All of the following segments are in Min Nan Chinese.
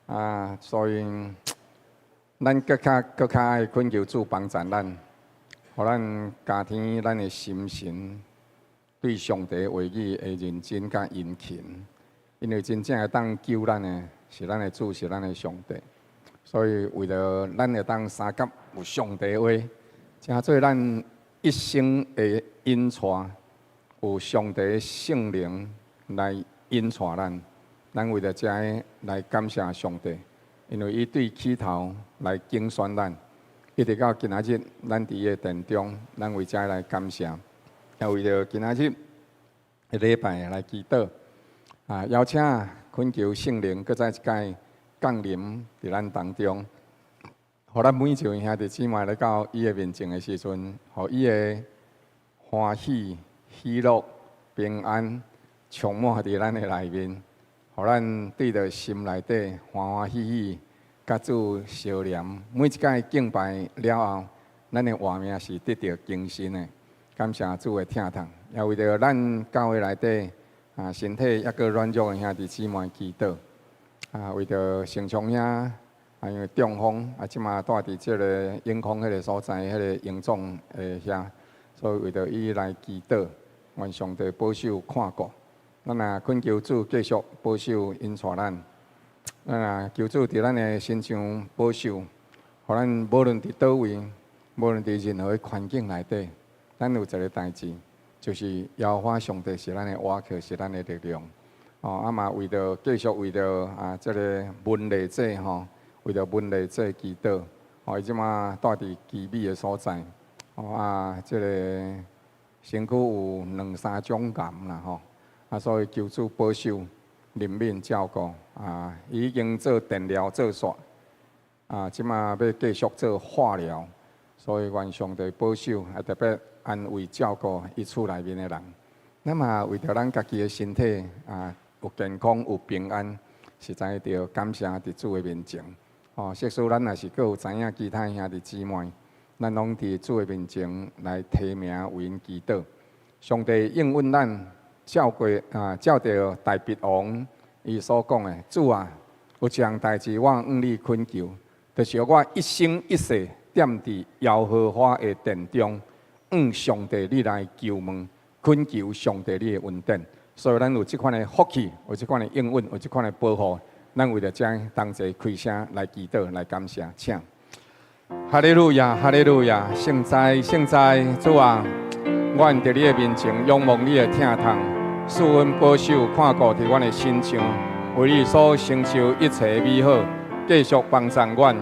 啊，所以咱閣較閣較愛懇求主幫助咱，予咱加添咱的心神對上帝話語的認真佮殷勤，因為真正會當救咱的是咱的主，是咱的上帝。所以為著咱會當相佮有上帝話，成做咱一生的引帶，有上帝聖靈來引帶咱。咱為著這个來感謝上帝，因為伊對起頭來揀選咱，一直到今仔日，咱佇伊的殿中，咱為這个來感謝。也為著今仔日的禮拜來祈禱，啊，邀請懇求聖靈閣再一擺降臨佇咱當中，予咱每一位兄弟姊妹來到伊的面前的時陣，予伊的歡喜、喜樂、平安充滿佇咱的內面。予咱對著心內底歡歡喜喜，佮主相連。每一擺敬拜了後，咱的活命是得著更新的。感謝主的疼痛，也為著咱教會內底啊身體猶閣軟弱的兄弟姊妹祈禱。啊，為著成聰兄啊，因為中風啊，這馬蹛佇這个永康彼个所在，彼个榮總的遐，所以為著伊來祈禱，願上帝保守看顧。咱也懇求主繼續保守引帶咱，咱也求主佇咱的身上保守，予咱無論佇佗位，無論佇任何的環境內底，咱有一个代誌，就是耶和華上帝是咱的倚靠，是咱的力量。哦，啊嘛為著繼續為著啊，這个文麗姐吼，為著文麗姐祈禱，哦，伊這馬蹛佇奇美的所在，哦啊，這个身軀有兩三種癌啦吼。啊，所以求主保守、憐憫、照顧啊！已經做電療做煞，啊，這馬欲繼續做化療，所以願上帝保守，啊，特別安慰照顧伊厝內面的人。咱嘛為著咱家己的身體啊，有健康有平安，實在著感謝佇主的面前。哦，即使咱若是閣有知影其他兄弟姊妹，咱攏佇主的面前來提名為𪜶祈禱。上帝應允咱。照過啊，照著大衛王伊所講的，主啊，有一項代誌我向你懇求，就是我一生一世踮佇耶和華的殿中，向上帝你來求問，懇求上帝你的恩典。所以咱有這款的福氣，有這款的應允，有這款的保護，咱為著這同齊開聲來祈禱，來感謝，請。哈利路亞，哈利路亞，聖哉，聖哉，主啊，阮佇你的面前仰望你的疼痛。賜阮保守看顧佇阮的身上，為你所成就一切美好，繼續幫助阮。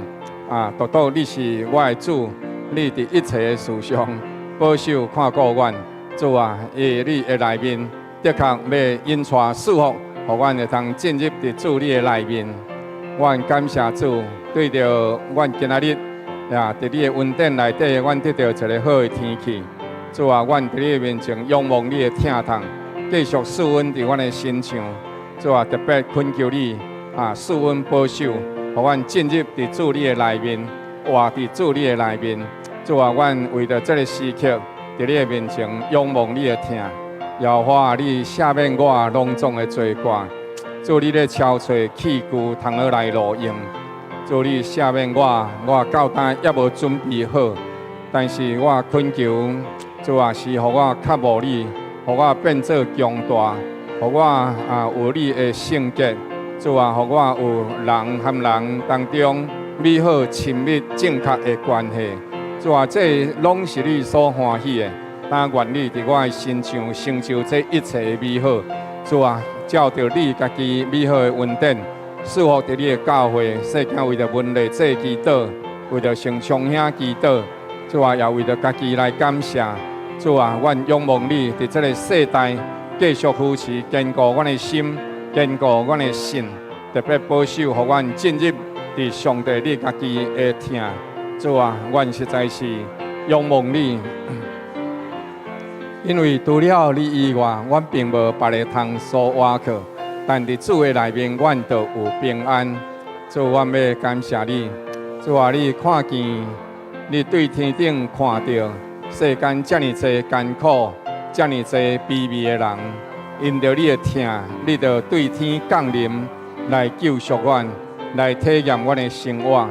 啊，獨獨你是我的主，你佇一切的事上保守看顧阮。主啊，佇你的內面，的確欲引帶賜福，予阮會通進入佇主你的內面。阮感謝主，對著阮今仔日也佇你的恩典內底，阮得著一个好的天氣。主啊，阮佇你的面前仰望你的疼痛。繼續賜阮佇阮的身上，主啊，特別懇求你啊，賜阮保守，予阮進入佇主你的內面，活佇主你的內面。主啊，阮為著這个時刻，佇你的面前仰望你的疼。耶和華，你赦免我攏總的罪過。主，你咧敲揣器具通好來路用。主，你赦免我，我到今猶無準備好，但是我懇求主啊，是予我渴慕你。予我變做強大，予我啊有你的聖潔，主啊，予我有人和人當中美好親密正確的關係。主啊，這攏是你所歡喜的。但願你佇我的身上成就這一切的美好。主啊，照著你家己美好的恩典，賜福佇你的教會，細囝為著文麗姐祈禱，為著成聰兄祈禱，主啊，也為著家己來感謝。主啊，阮仰望你佇這个世代繼續扶持堅固阮的心，堅固阮的信，特別保守，予阮進入佇上帝你家己的疼。主啊，阮實在是仰望你，因為除了你以外，阮並無別个通所倚靠。但佇主的內面，阮就有平安。主，阮欲感謝你。主啊，你看見，你對天頂看著世間遮爾濟艱苦、遮爾濟卑微的人，因著你的疼，你就對天降臨來救贖阮。來體驗阮的生活。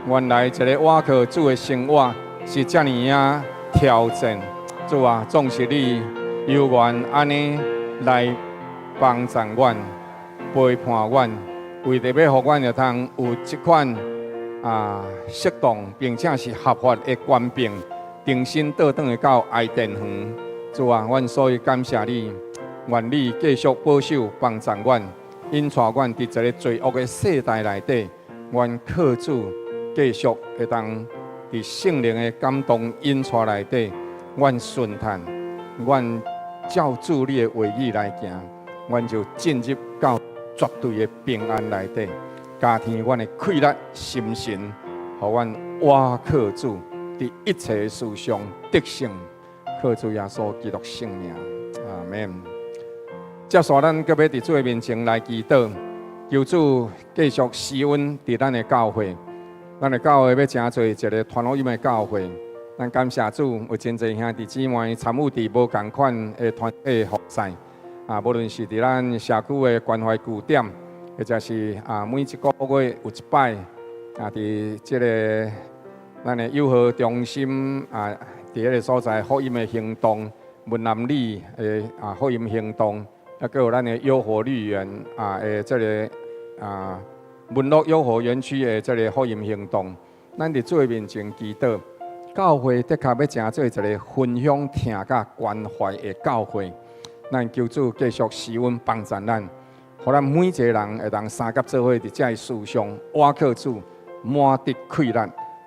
原來一个倚靠主的生活是遮爾仔挑戰。主啊，總是你猶原按呢來幫助阮、陪伴阮，為著欲予阮會通有這款適當並且是合法的權柄，重新倒轉來到伊甸園。主啊，阮所以感謝你，願你繼續保守幫助阮，引帶阮佇這个罪惡的世代內底，阮靠主繼續會當佇聖靈的感動引帶內底，阮順趁，阮照主你的話語來行，阮就進入到絕對的平安內底，加添阮的氣力心神，予阮倚靠主，佇一切事上得勝，靠主耶穌基督聖名，阿門。接續咱閣欲佇主的面前來祈禱，求主繼續施恩佇咱的教會，咱的教會欲成做一个傳福音的教會。咱感謝主，有真濟兄弟姊妹參與佇無仝款的團體服侍，無論是佇咱社區的關懷據點，或者是每一個月有一擺佇這个咱的友好中心佇彼个所在福音的行動，文南里的福音行動，抑閣有咱的優活綠園的這个文樂優活園區的這个福音行動，咱佇主的面前祈禱。教會的確欲成做一个分享疼佮關懷的教會，咱求主繼續施恩幫助咱，予咱每一个人會當相佮做伙佇這个事上倚靠主，滿得氣力，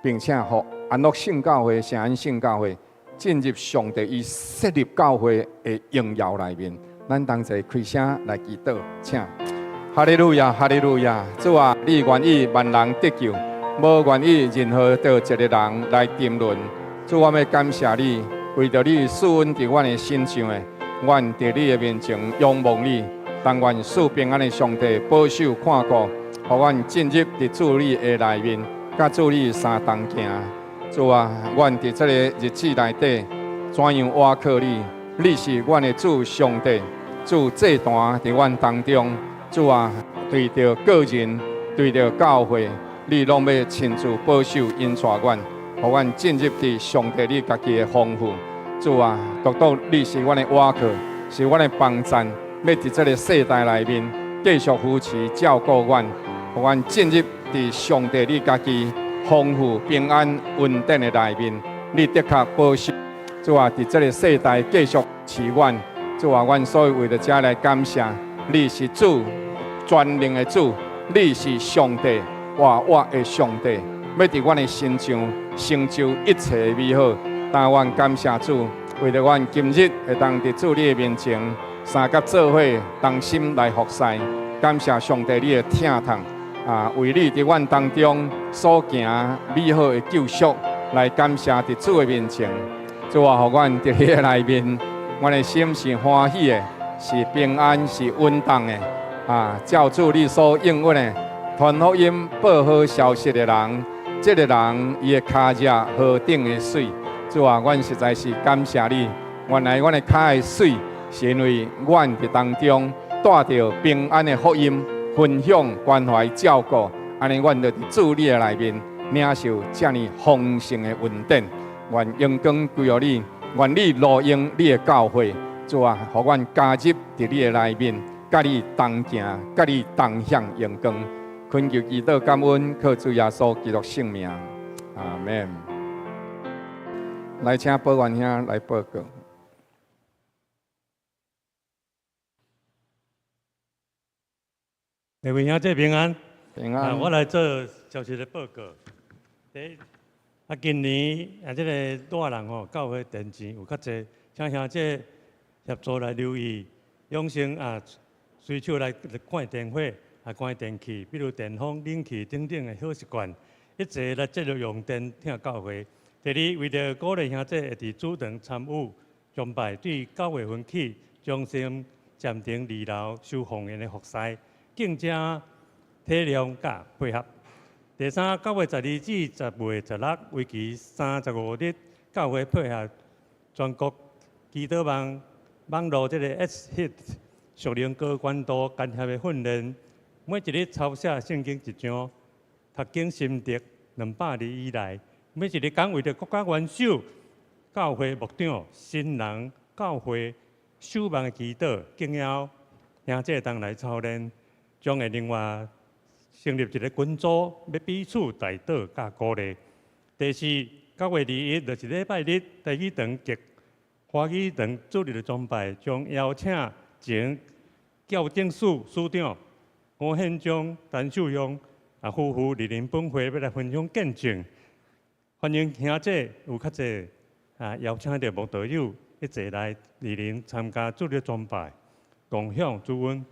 並且予安樂聖教會、聖安聖教會進入上帝伊設立教會的榮耀內面。咱同齊開聲來祈禱，請。哈利路亞，哈利路亞！主啊，你願意萬人得救，無願意任何的一个人來沉淪。主，我欲感謝你，為著你賜恩佇阮的身上的，阮佇你的面前仰望你，但願賜平安的上帝保守看顧，予阮進入佇主你的內面，佮主你相同行。主啊，阮佇這个日子內底，怎樣倚靠你？你是阮的主上帝，主祭壇佇阮當中。主啊，對著個人，對著教會，你攏欲親自保守引帶阮，予阮進入佇上帝你家己的豐富。主啊，獨獨你是阮的倚靠，是阮的幫贊，欲佇這个世代內面繼續扶持照顧阮，予阮進入佇上帝你家己豐富平安穩定的內面。你的確保守，主啊，佇這个世代繼續持阮。主啊，阮所以為著這來感謝，你是主全能的主，你是上帝活活的上帝，欲佇阮的身上成就一切的美好。但阮感謝主，為著阮今日會當佇主你的面前，相佮做伙同心來服侍，感謝上帝你的疼痛，為你佇阮當中所行美好的救贖，來感謝佇主的面前。主啊，予阮佇你的內面，阮的心是歡喜的，是平安，是穩當的。照主你所應允的，傳福音報好消息的人，這个人伊的跤跡何等的媠。主啊，阮實在是感謝你。原來阮的跤會媠，是因為阮佇當中帶著平安的福音，分享關懷照顧，按呢阮就佇主你的內面領受遮爾豐盛的恩典。願榮光歸予你，願你錄用你的教會，主啊，予阮加入佇你的內面，佮你同行，佮你同享榮光。懇求祈禱感恩，靠主耶穌基督聖名，阿門。來，請保元兄來報告。各位兄弟平安，平安。我來做小小的報告。第一，今年這个大人吼，教會電錢有較濟，請兄弟協助來留意，養成隨手來看電火、關電器，比如電風、冷氣等等的好習慣，一齊來節約用電，疼教會。第二，為著鼓勵兄弟會佇主堂參與崇拜，對九月份起中心暫停二樓收奉獻的服侍，敬請體諒佮配合。第三，9月12至10月16，為期35日，教會配合全國祈禱網網路這个 S-HIT 屬靈高關度干協的訓練，每一日抄寫聖經一章，讀經心得200字以內。每一个講為著國家元首、教會牧長、新人、教會守望的祈禱，敬邀兄姐同來操練，將會另外成立一个群組，欲彼此代禱佮鼓勵。第四，9月21，就是禮拜日，台語堂及華語堂主日的崇拜，將邀請前教政署署長吳憲章、陳秀雄夫婦蒞臨本會，欲來分享見證。歡迎兄姐有較濟邀請著慕道友一齊來蒞臨參加主日崇拜，共享主恩。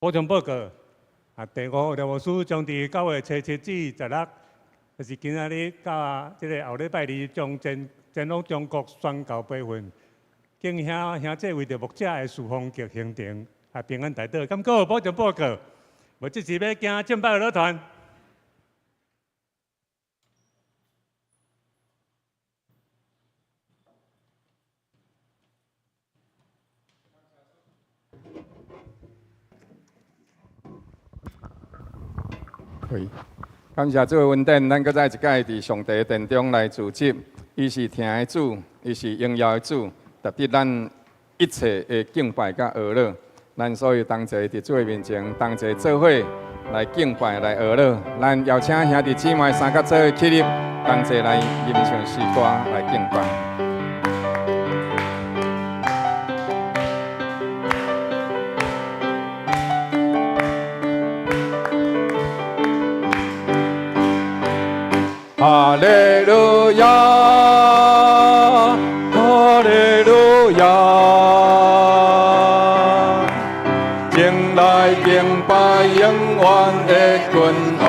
補充報告第五廖牧師將佇9月初7至16，就是今仔日佮這个後禮拜二，將前往中國宣教培訓，敬兄姐為著牧者的事奉及行程平安代禱。感謝補充報告，無這是欲行敬拜樂團。感謝主的恩典，咱閣再一擺佇上帝殿中來聚集。伊是疼的主，伊是榮耀的主，值得咱一切的敬拜佮阿樂。咱所以同齊佇主的面前，同齊做伙來敬拜來阿樂。咱邀請兄弟姊妹三角做伙起立，同齊來吟唱詩歌來敬拜。哈利路亞，哈利路亞，前來敬拜永遠的君王。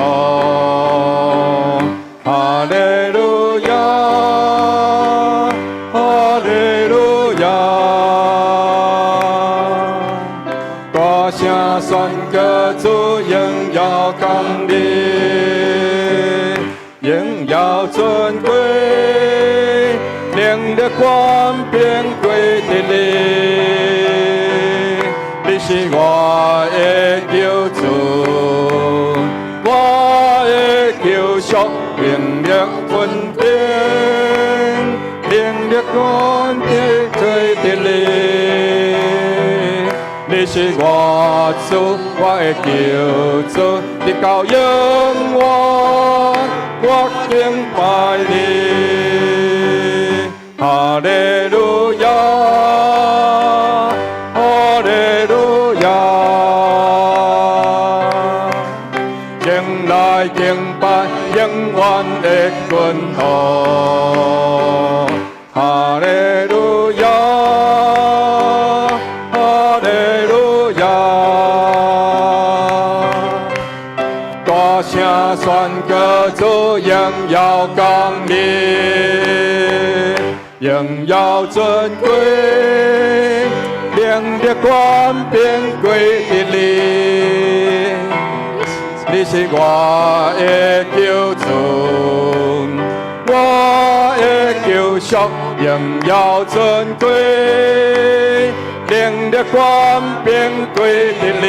哈利路亞，哈利路亞，大聲宣告主榮耀降臨。榮耀尊貴，能力權柄歸佇你，你是我的救主，我的救贖，能力權柄，能力權柄歸佇你，你是我主，我的救主，直到永遠。我敬拜你，哈利路亞，哈利路亞，前來敬拜永遠的君王，哈利路亞，哈利路亞，大聲宣告主榮耀降臨，榮耀尊貴，能力權柄歸佇你，你是我的救主，我的救贖，榮耀尊貴，能力權柄歸佇你。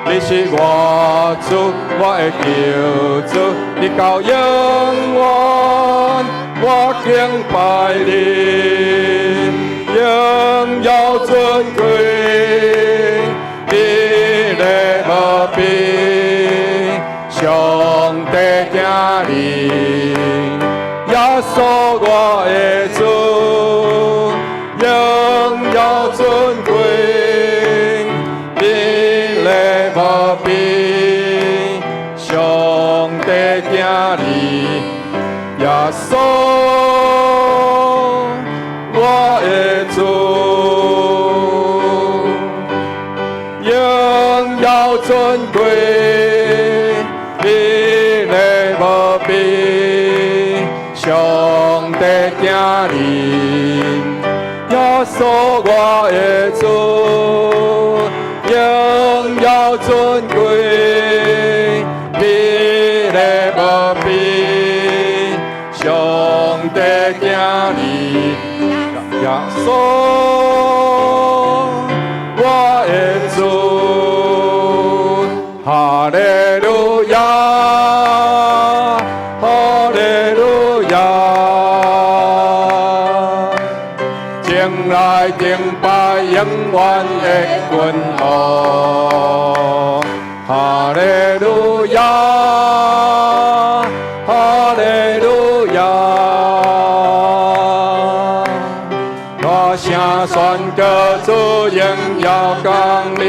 你是我主，我的救主，直到永遠，我敬拜你，榮耀尊貴，你的無比，上帝行你，耶穌我的主，榮耀尊貴。無比，上帝行你，耶穌我的主，榮耀尊貴，你的無比，上帝行你，耶穌我的主。榮耀尊貴，你的無比，上帝行你，耶穌我的主，路亞，哈利路亞。前來敬拜永遠的君王，哈利路亞，哈利路亞。大聲宣告主榮耀降臨，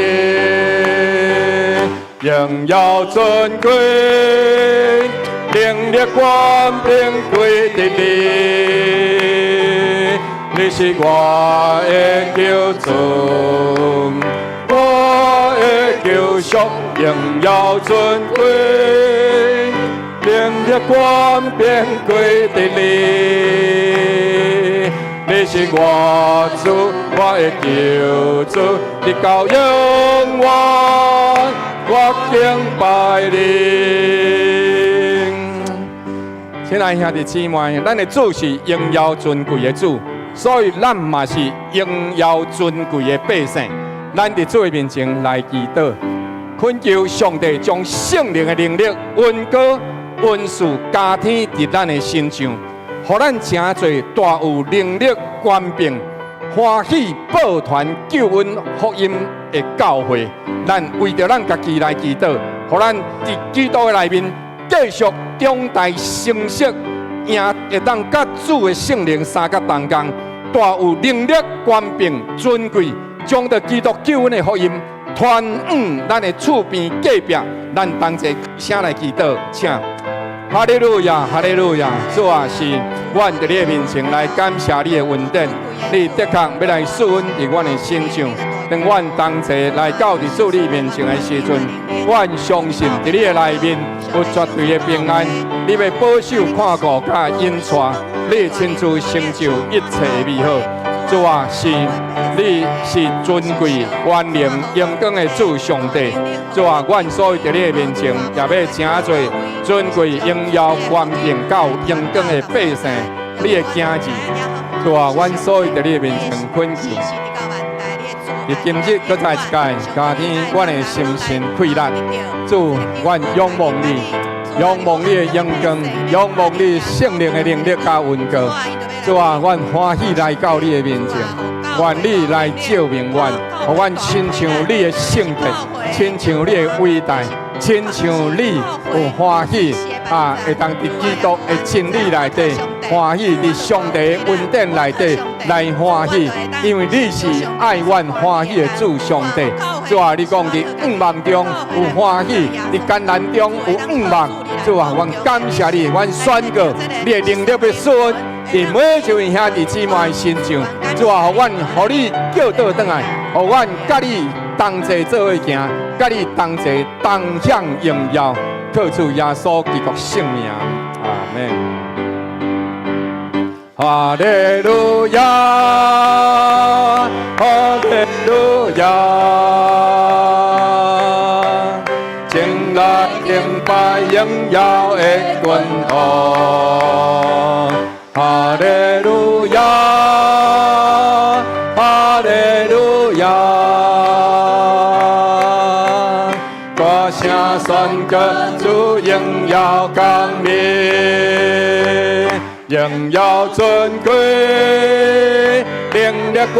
榮耀尊貴，能力權柄歸予你。你是我的救主，我的救贖，榮耀尊貴，能力權柄歸予你。你是我主，我的救主，直到永遠，我敬拜你。親愛兄弟姊妹，咱的主是榮耀尊貴的主，所以咱嘛是榮耀尊貴的百姓。咱佇主的面前來祈禱，懇求上帝將聖靈的能力、恩膏、恩賜加添佇咱的身上，予咱成做大有能力、權柄、歡喜報傳救恩福音的教會。咱為著咱家己來祈禱，予咱佇基督的內面繼續長大成熟，也會當佮主的聖靈相佮同工，大有能力、權柄、尊貴，將著基督救恩的福音傳往咱的厝邊隔壁。咱同齊聲來祈禱，請。哈利路亞，哈利路亞！主啊，是阮佇你的面前來感謝你的恩典，你的確欲來賜恩佇阮的身上。當阮同齊來到佇主你面前的時陣，阮相信佇你的內面有絕對的平安。你欲保守看顧佮引帶，你親自成就一切的美好。主啊，是你是尊貴、權能、榮光的主上帝。主啊，阮所以佇你的面前，也欲成做尊貴、榮耀、權柄佮榮光的百姓，你的囝兒。主啊，阮所以佇你的面前懇求。佇今日閣再一擺，加添阮的心神氣力。主，阮仰望你，仰望你的榮光，仰望你聖靈的能力佮恩膏。主啊，阮歡喜來到你的面前，願你來照明阮，予阮親像你的聖潔，親像你的偉大，親像你有歡喜啊，會當佇基督的真理內底歡喜，佇上帝的恩典內底來歡喜，因為你是愛阮歡喜的主上帝。主啊，你講佇向望中有歡喜，佇艱難中有向望。主啊，阮感謝你，阮宣告你的能力欲賜恩佇每一位兄弟姊妹的身上。主啊，予阮予你叫倒轉來，予阮佮你同齊做伙行，佮你同齊同享榮耀，靠主耶穌基督聖名，阿門。哈利路亞，哈利路亞，前來敬拜榮耀的君王，哈利路亞，哈利路亞，大聲宣告主榮耀降臨，榮耀尊貴，能力權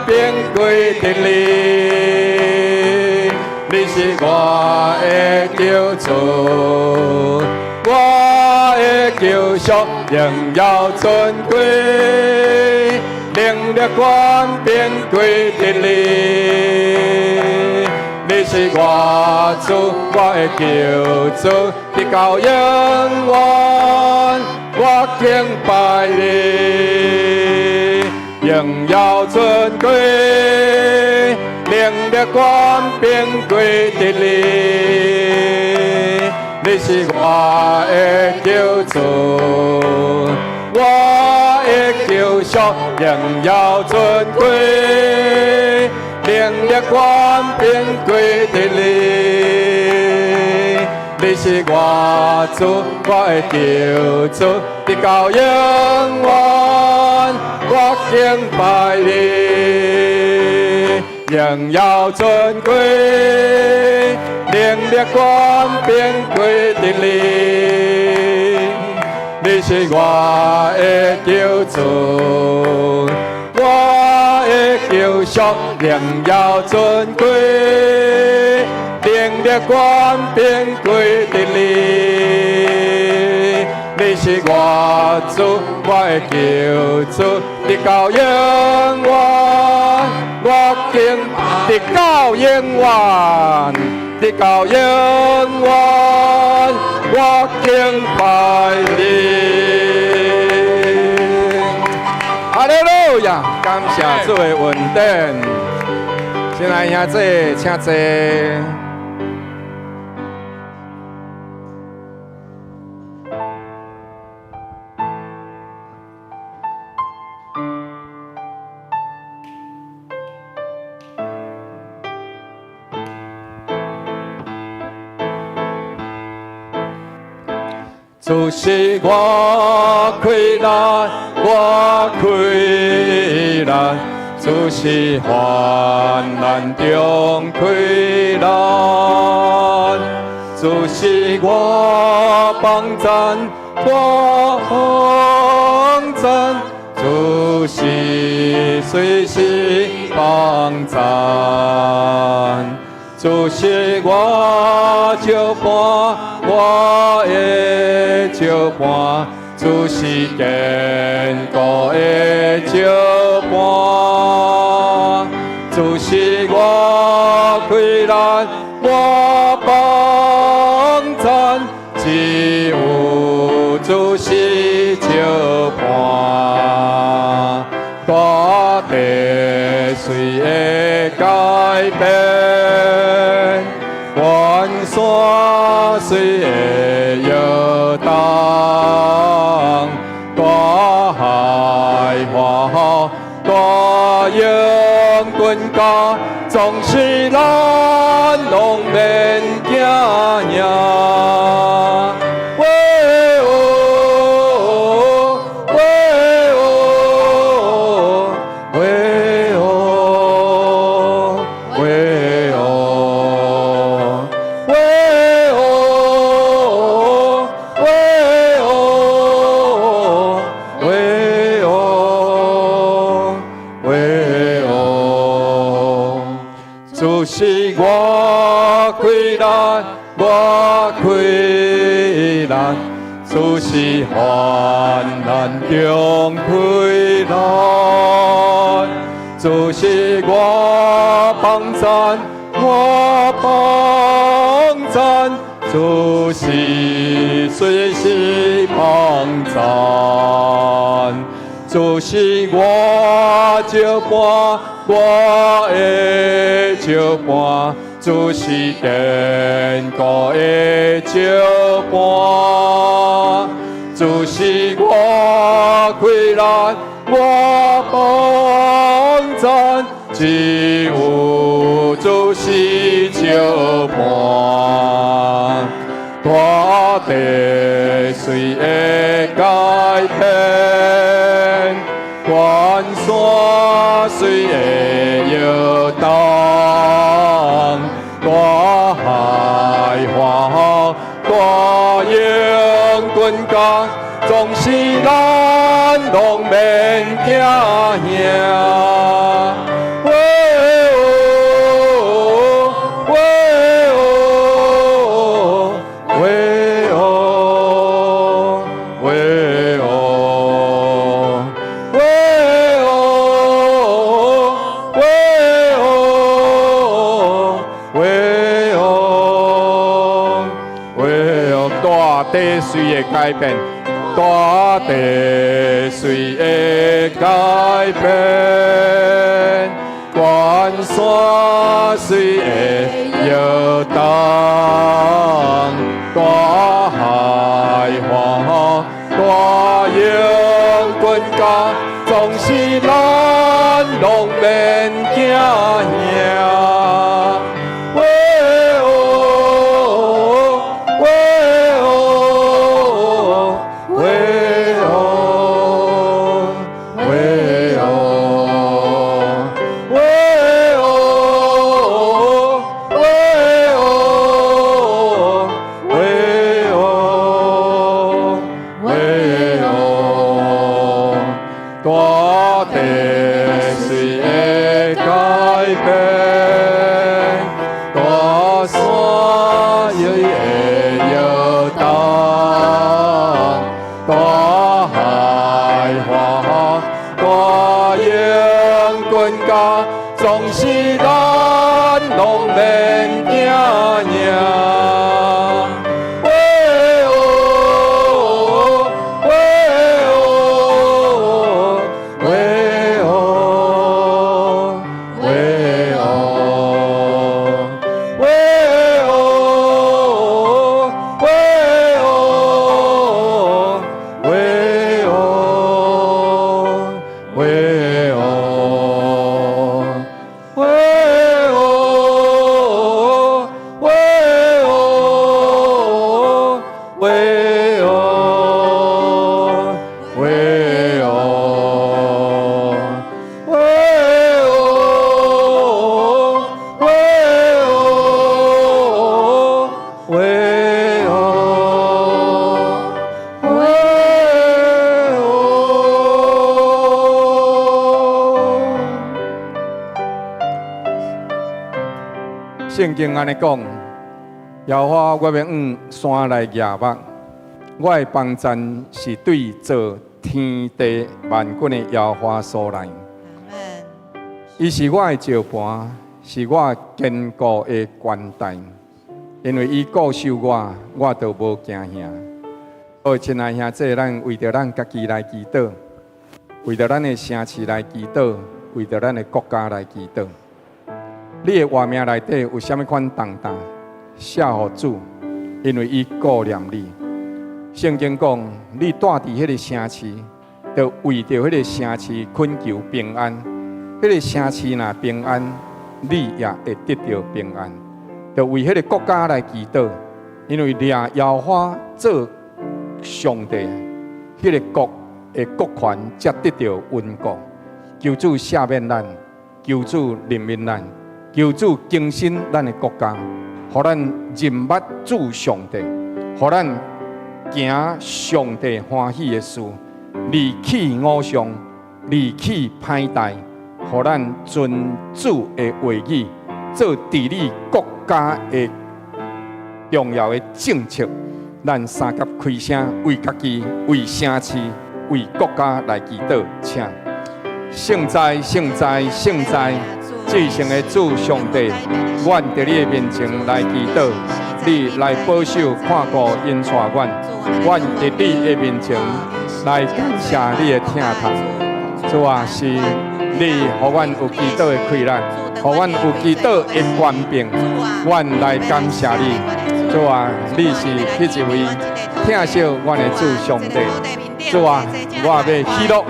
柄歸予你。你是我的救主，我的救贖，榮耀尊貴，能力權柄歸予你。你是我主，我的救主，直到永遠，我敬拜你，榮耀尊貴，能力權柄歸予你。你是我的救主，我的救贖，榮耀尊貴，能力權柄歸予你。你是我主，我的救主，直到永遠，我敬拜你。榮耀尊貴，能力權柄歸佇你。你是我的救主，我的救贖，榮耀尊貴，能力權柄歸佇你。你是我主，我的救主，直到永遠，我敬直到永遠，直到永遠，我敬拜你。哈利路亞，感謝主的恩典。親愛兄弟，請坐。主是我氣力，我氣力，主是患難中氣力，主是我幫贊，我幫贊，主是隨時幫贊，主是我石磐，我的石磐，主是堅固的石磐，主是我氣力，我幫贊，只有主是石磐，大地雖會改變，關山雖會搖動，大海歡呼，大鷹軍家，總是咱攏免驚贏。喂哦，喂哦，喂哦，喂哦，喂哦，喂哦，喂哦，喂哦，主是我氣力，我氣力，主是患難中氣力，主是我幫贊，我幫贊，主是隨時幫贊，主是我石磐，我的石磐，主是堅固的石磐，主是我氣力，我幫贊，只有主是石磐，大地雖會改變，關山雖會搖動，大海歡呼，大鷹軍家，總是咱攏免驚嚇。喂哦，喂哦，喂哦，喂哦，喂哦，喂哦，喂哦，喂哦，大地雖會改變，大地雖會改變，關山雖會搖動，大海歡呼，大鷹軍家，總是咱攏免驚嚇。喂哦，喂哦，喂哦，喂哦，喂哦，喂哦，喂哦，喂哦，喂哦，喂哦，喂哦。聖經按呢講，耶和華，我欲向山來舉目，我的幫贊是對造天地萬軍的耶和華所來。伊是我的石磐，是我堅固的關台。因為伊顧守我，我就無驚嚇。所以，親愛兄弟，咱為著咱家己來祈禱，為著咱的城市來祈禱，為著咱的國家來祈禱。你的活命內底有啥物款重擔，卸予主，因為伊顧念你。聖經講，你住佇彼个城市，就為著彼个城市懇求平安。彼个城市若平安，你也會得著平安。就為彼个國家來祈禱，因為掠耶和華做上帝，彼个國的國權才得著穩固。求主赦免咱，求主憐憫咱，求主更新咱的國家，予咱認捌主上帝，予咱行上帝歡喜的事，離棄偶像，離棄歹代，予咱遵主的話語，做治理國家的重要的政策。咱三佮開聲，為家己、為城市、為國家來祈禱，請聖哉、聖哉、聖哉！至聖的主上帝，阮佇你的面前來祈禱，你來保守看顧引帶阮，阮佇你的面前來感謝你的疼痛。主啊，是你予阮有祈禱的氣力，予阮有祈禱的權柄，阮來感謝你。主啊，你是彼一位疼惜阮的主上帝。主啊，我欲喜樂，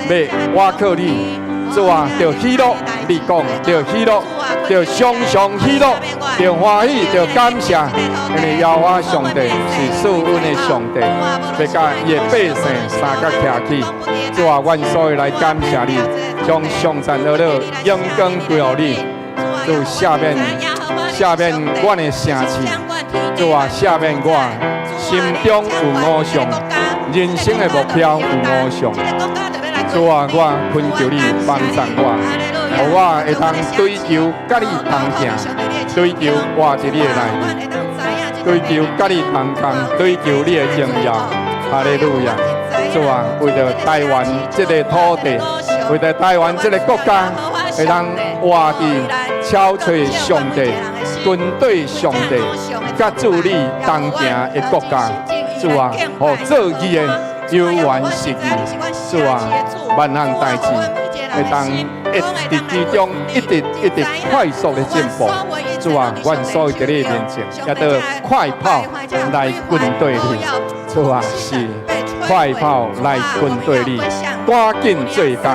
欲倚靠你。主啊，著喜樂，你講著喜樂，著常常喜樂，著歡喜，著感謝，因為耶和華上帝是賜恩的上帝，欲共伊的百姓相佮徛起。主啊，阮所以來感謝你，將頌讚呵咾榮光歸予你。主赦免，赦免阮的城市。主啊，赦免我心中有偶像，人生的目標有偶像。主啊，我懇求你幫助我，予我會當追求佮你同行，追求活佇你的內面，追求佮你同工，追求你的榮耀。哈利路亞！主啊，為著台灣這个土地，為著台灣這个國家，會當活佇超揣上帝、跟對上帝、佮主你同行的國家。主啊，予做義的猶原是義。主啊，萬項代誌會當一直其中一直一直快速的進步。主啊，阮所以佇你面前，也著快跑來跟對你。主啊，是快跑來跟對你，趕緊做工，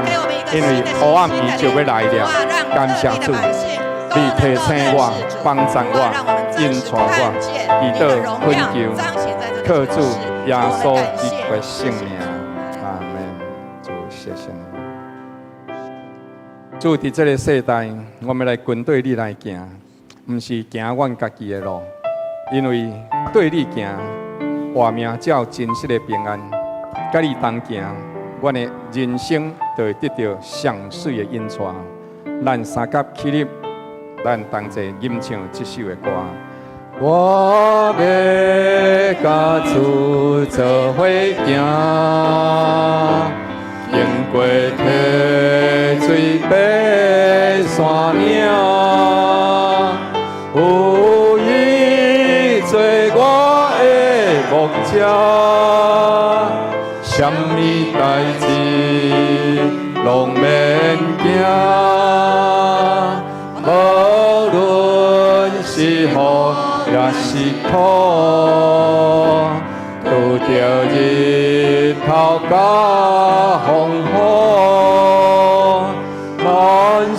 因為黑暗伊就欲來了。感謝主，你提醒我、幫助我、引帶我，祈禱懇求，靠主耶穌基督的聖名，阿門。主，謝謝你。主，佇這个世代，我們來跟對你來行，毋是行阮家己的路，因為對你行，活命才有真實的平安。佮你同行，阮的人生就會得著上媠的引帶。咱三佮起立，咱同齊吟唱這首的歌。我欲佮主做伙行，經過溪水爬山嶺，有伊做我的牧者，啥物代誌攏免驚。無論是福抑是苦，拄著日頭佮風雨，萬事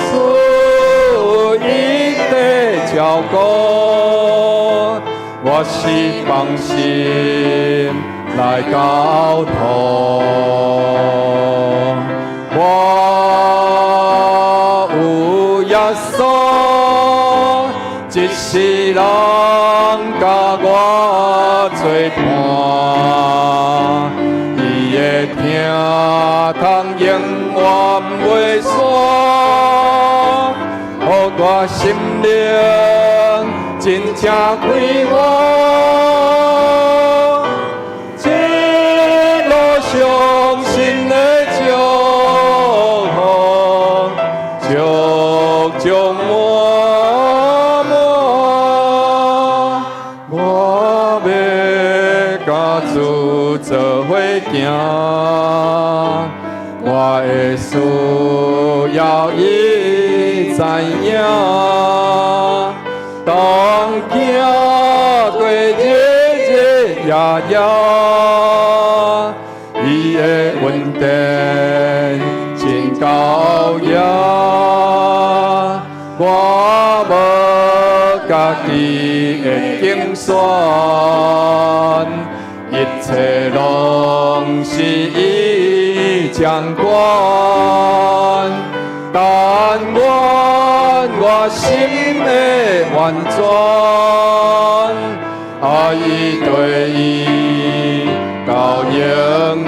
伊在照顧，我是別同心來交託。我有耶穌，一世人佮我做伴，伊的疼痛永遠袂散，予我心靈真正快活。一路上神的祝福，足足滿滿，我欲佮主做伙行，我的需要伊知影，當行過日日夜夜，伊的恩典真夠額，我無家己的競選，一切攏是伊掌管。但願我心的完全，愛對伊到永遠。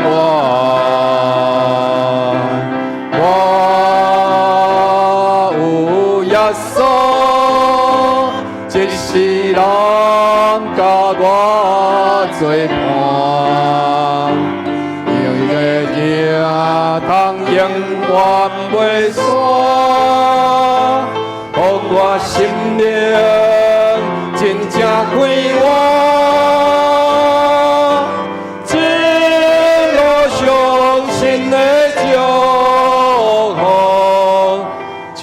我有耶穌，一世人佮我做伴，伊的疼痛永遠袂散，予我心靈真正快活。一路上神的祝福，足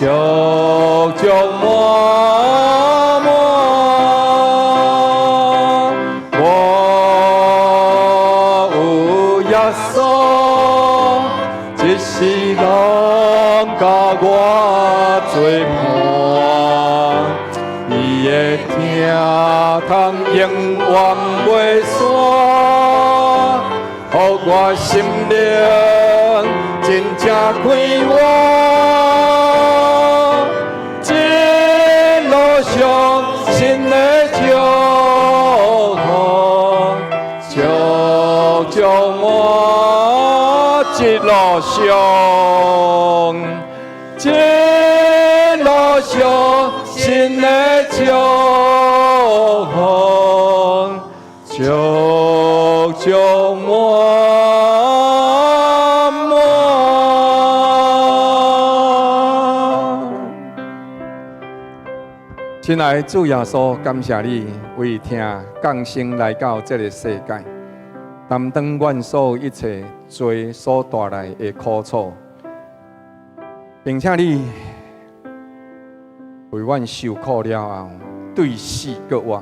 足滿滿。我有耶穌，一世人佮我做伴，伊的疼痛永遠袂散，予我心靈真正快活。一路上神的祝福，足足滿，一路上，一路上神的祝福，足足滿滿。親愛的主耶穌，感謝你為疼降生來到這个世界，擔當阮所有一切罪所帶來的苦楚，並且你為阮受苦了後，對死閣活，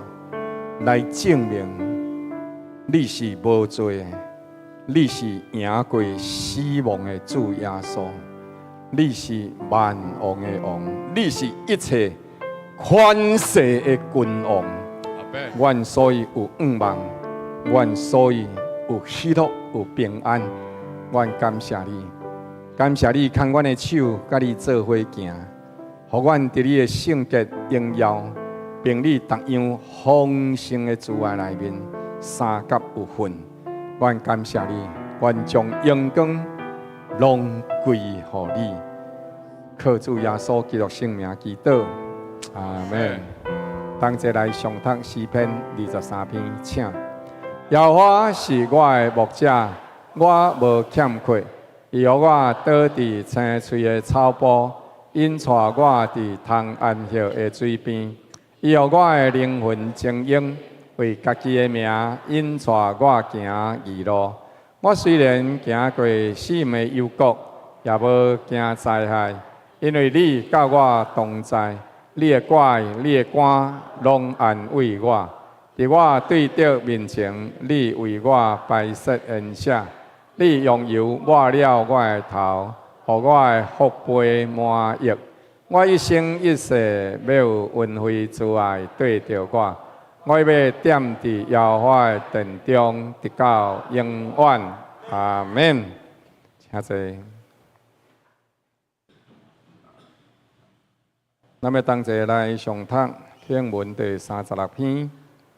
來證明你是無罪的，你是贏過死亡的主耶穌，你是萬王的王，你是一切權勢的君王。阮所以有向望，阮所以有喜樂，有平安。阮感謝你，感謝你牽阮的手，佮你做伙行，予阮佇你的聖潔榮耀，並你逐樣豐盛的慈愛內面，相佮有份。阮感謝你，阮將榮光攏歸予你。靠主耶穌基督聖名祈禱，阿們。同齊來誦讀詩篇23篇，請。耶和華是我的牧者，我無欠缺。伊予我倒佇青翠的草埔，引帶我佇通安歇的水邊。伊予我的靈魂晶瑩，為家己的名引帶我行義路。我雖然行過死蔭的幽谷，也無驚災害，因為你佮我同在。你的拐，你的竿，攏安慰我。佇我對敵面前，你為我擺設筵席，你用油抹了我的頭，予我的福杯滿溢。我一生一世欲有恩惠慈愛綴著我，我欲踮佇耶和華的殿中，直到永遠。阿門。請坐。咱欲同齊來誦讀啟應文第三十六篇，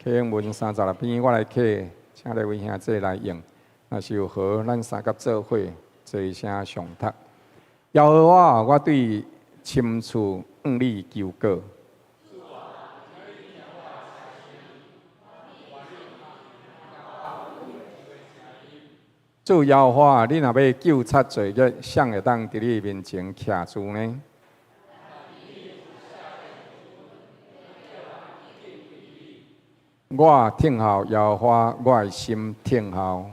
啟應文三十六篇，我來啟，請各位兄弟來應。若是有好，咱三甲做伙齊聲誦讀。耶和華，我對深處向你求告。主耶和華，你若欲究察罪孽，誰會當佇你面前徛住呢？我等候耶和華，我的心等候。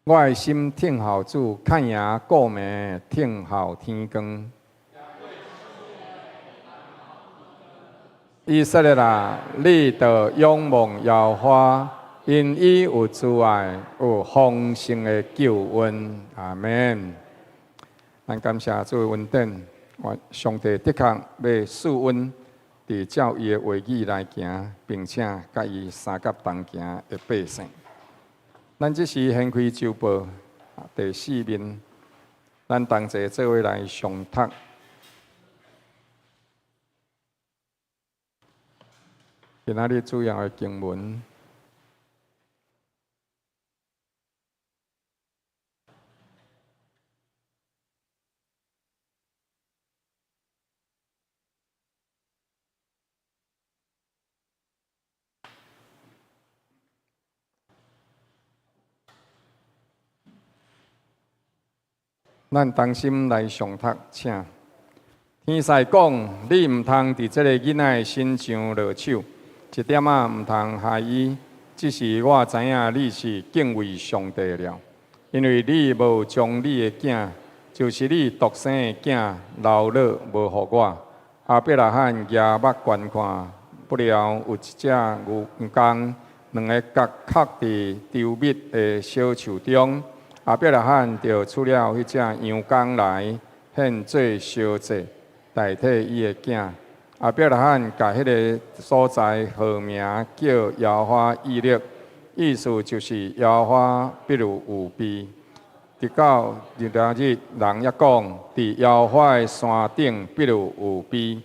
我的心等候主，較贏顧暝等候天光。以色列啊，你著仰望耶和華，因伊有慈愛，有豐盛的救恩。阿門。咱感謝主的恩典，我上帝的確欲賜阮佇照伊的話語來行，並且佮伊相佮同行的百姓。咱這時掀開週報第四面，咱同齊做伙來誦讀。今仔日主要的經文。咱同心來誦讀，請。天使講：你毋通佇這个囡仔的身上落手，一點仔毋通害伊。這時我知影你是敬畏上帝了，因為你無將你的囝，就是你獨生的囝留落無予我。亞伯拉罕舉目觀看，不料有一隻牛犅，兩个角磕佇稠密的小樹中。亞伯拉罕就取了彼隻羊犅來獻做燒祭，代替伊的囝。亞伯拉罕共彼个所在號名叫耶和華以勒，意思就是耶和華必有預備。直到今日，人猶講，佇耶和華的山頂必有預備。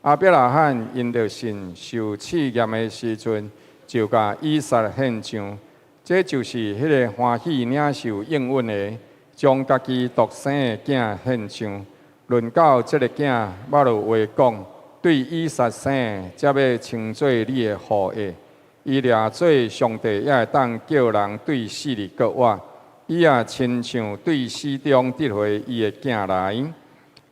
亞伯拉罕因著信受試驗的時陣，就共以撒獻上。這就是彼个歡喜領受應允的，將家己獨生的囝獻上。論到這个囝，猶有話講，對以撒生的，才欲稱做你的後裔。伊掠做上帝，也會當叫人對死裡閣活。伊也親像對死中得回伊的囝來。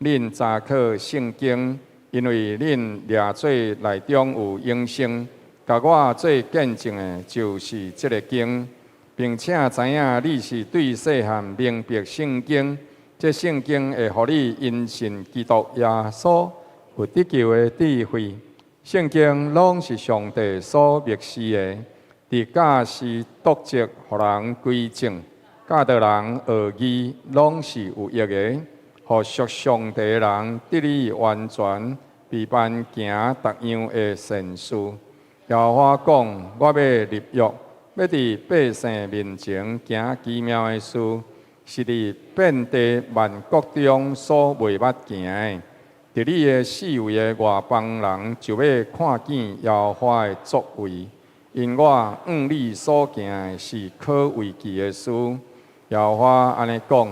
恁查考聖經，因為恁掠做內中有永生。共我做見證的，就是這个經，並且知影你是對細漢明白聖經，這聖經會予你因信基督耶穌有得救的智慧。聖經攏是上帝所默示的，佇教示、督責、予人歸正、教導人學義，攏是有益的，予屬上帝的人得以完全，備辦行逐樣的善事。耶和華講：我欲立約，欲佇百姓面前行奇妙的事，是佇遍地萬國中所袂捌行的。佇你的四圍的外邦人就欲看見耶和華的作為，因我向你所行的是可畏懼的事。耶和華按呢講：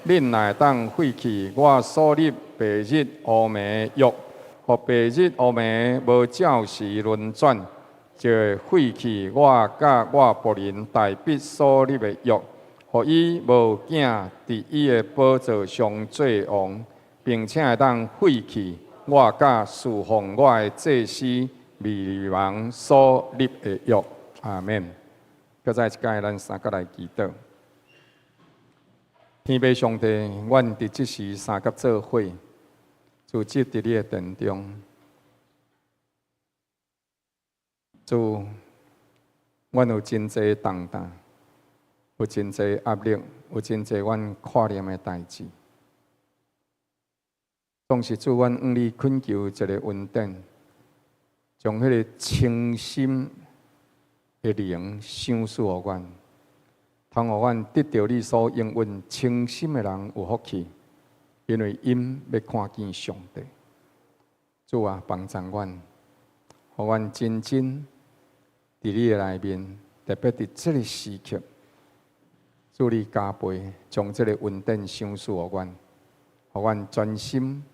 恁若會當廢去我所立白日烏暝的約，予白日烏暝無照時輪轉，就會廢去我佮我僕人大衛所立的約，予伊無囝佇伊的寶座上做王，並且會當廢去我佮侍奉我的祭司利未人所立的約。阿門。閣再一擺，咱三佮來祈禱。天父上帝，阮佇這時三佮做伙，聚集佇你的殿中。主，阮有真濟重擔，有真濟壓力，有真濟阮看念的代誌。總是主，阮向你懇求一个恩典，將彼个清心的靈賞賜予阮，通予阮得著你所應允清心的人有福氣，因為𪜶欲看見上帝。主啊，幫助阮，予阮真真佇你的內面，特別佇這个時刻，主你加倍將這个恩典賞賜予阮，予阮專心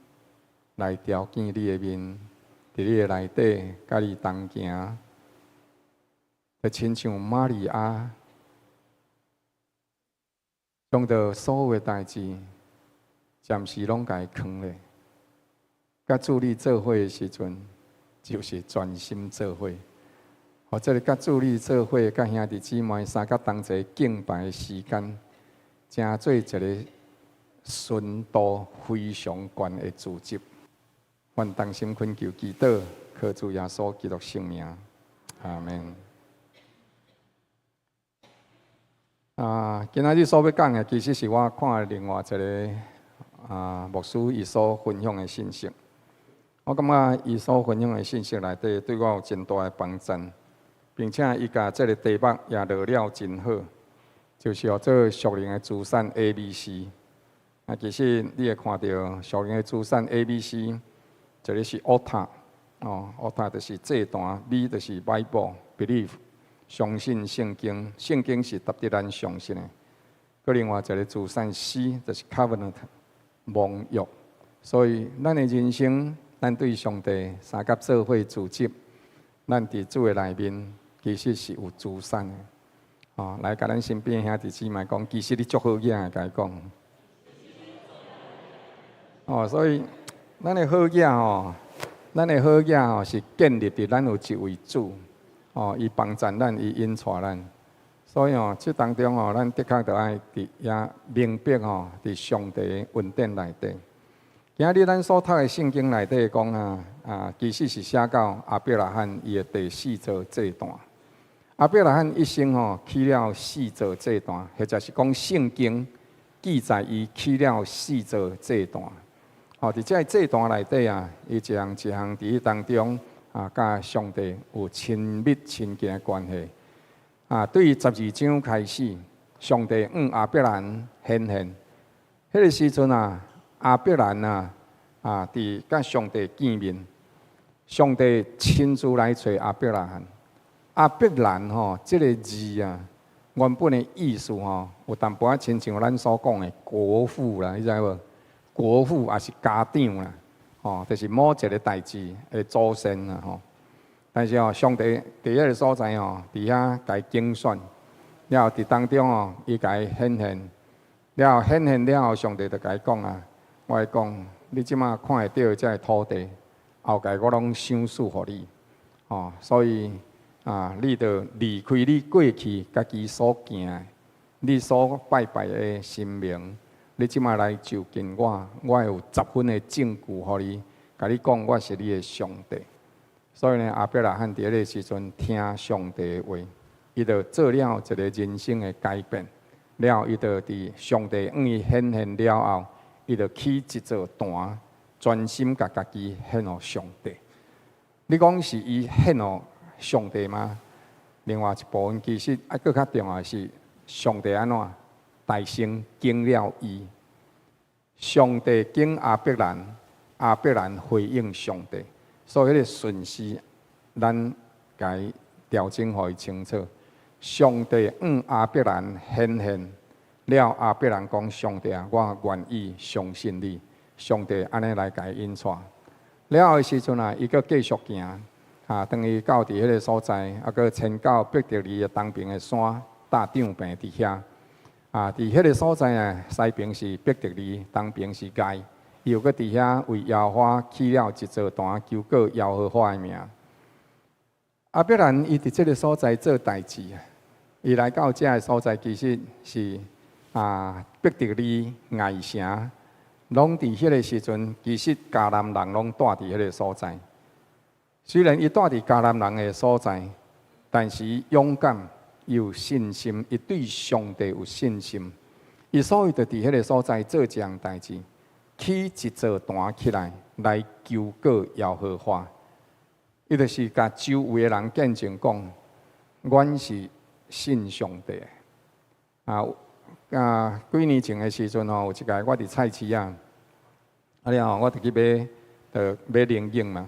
來朝見你的面，佇你的內底，佮你同行，就親像瑪利亞，將著所有的代誌，暫時攏共伊囥咧，佮主你做伙的時陣，就是專心做伙。予這个佮主你做伙，佮兄弟姊妹相佮同齊敬拜的時間，成做一个純度非常懸的組織。阮同心懇求祈禱，靠主耶穌基督聖名，阿門。啊，今仔日所欲講的，其實是我看另外一个牧師伊所分享的信息。我感覺伊所分享的信息內底，對我有真大的幫助，並且伊共這个題目也落了真好，就是號做屬靈的資產 A、B、C。啊，其實你會看著屬靈的資產 A、B、C，一个是 altar，哦，altar 就是祭壇，B 就是 Bible，believe。相信聖經，聖經是值得咱相信的。閣另外一个資產 C，就是 covenant 盟約。所以，咱的人生，咱對上帝相佮做伙組織，咱佇主的內面，其實是有資產的。哦，來，共咱身邊兄弟姊妹講，其實你足好囝的，共伊講。哦，所以，咱的好囝吼，咱的好囝吼，是建立佇咱有一位主。哦，伊幫贊咱，伊引帶咱，所以哦，這當中哦，咱的確著愛佇遐明白吼，佇上帝的恩典內底。今仔日咱所讀的聖經內底講啊，其實是寫到亞伯拉罕伊的第四座祭壇。亞伯拉罕一生吼起了四座祭壇，或者是講聖經記載伊起了四座祭壇。吼，佇這个祭壇內底啊，伊一項一項佇彼當中。啊，佮上帝有親密親近的關係。啊，對12章開始，上帝向亞伯蘭顯現。彼个時陣啊，亞伯蘭啊，佇佮上帝見面，上帝親自來揣亞伯拉罕。亞伯蘭吼，這个字啊，原本的意思吼，有淡薄仔親像咱所講的國父啦，你知無？國父抑是家長啦。吼，就是某一个代誌的祖先啦，吼。但是哦，上帝佇彼个所在吼，佇遐共伊揀選，了後佇當中哦，伊共伊顯現，了後顯現了後，上帝就共伊講啊，我來講，你這馬看會著的這个土地，後蓋我攏賞賜予你，吼，所以啊，你著離開你過去家己所行的，你所拜拜的神明。你這馬來就近我，我會有十分的證據予你，共你講我是你的上帝。所以呢，亞伯拉罕佇彼个時陣聽上帝的話，伊就做了一个人生的改變。了後，伊就佇上帝向伊顯現了後，伊就起一座壇，專心共家己獻予上帝。你講是伊獻予上帝嗎？另外一部分其實猶閣較重要的是上帝按怎？大先揀了伊，上帝揀亞伯蘭，亞伯蘭回應上帝，所以彼个順序，咱共伊調整予伊清楚。上帝向亞伯蘭顯現了，亞伯蘭講：上帝啊，我願意相信你。上帝按呢來共伊引帶。了後的時陣啊，伊閣繼續行，啊，當伊到佇彼个所在，啊，閣遷到伯特利的東邊的山搭帳棚佇遐。啊，佇彼个所在啊，西邊是伯特利，東邊是該，伊又閣佇遐為耶和華起了一座壇，求告耶和華的名。亞伯蘭伊佇這个所在做代誌啊，伊來到這个所在，其實是伯特利艾城，攏佇彼个時陣，其實迦南人攏住佇彼个所在。雖然伊住佇迦南人的所在，但是勇敢。有信心，伊對上帝有信心，伊所以就佇彼个所在做這項代誌，起一座壇起來，來求告耶和華。伊就是共周圍的人見證講，阮是信上帝。啊，幾年前的時陣吼，有一擺我佇菜市仔，啊了後我就去買，就買龍眼嘛。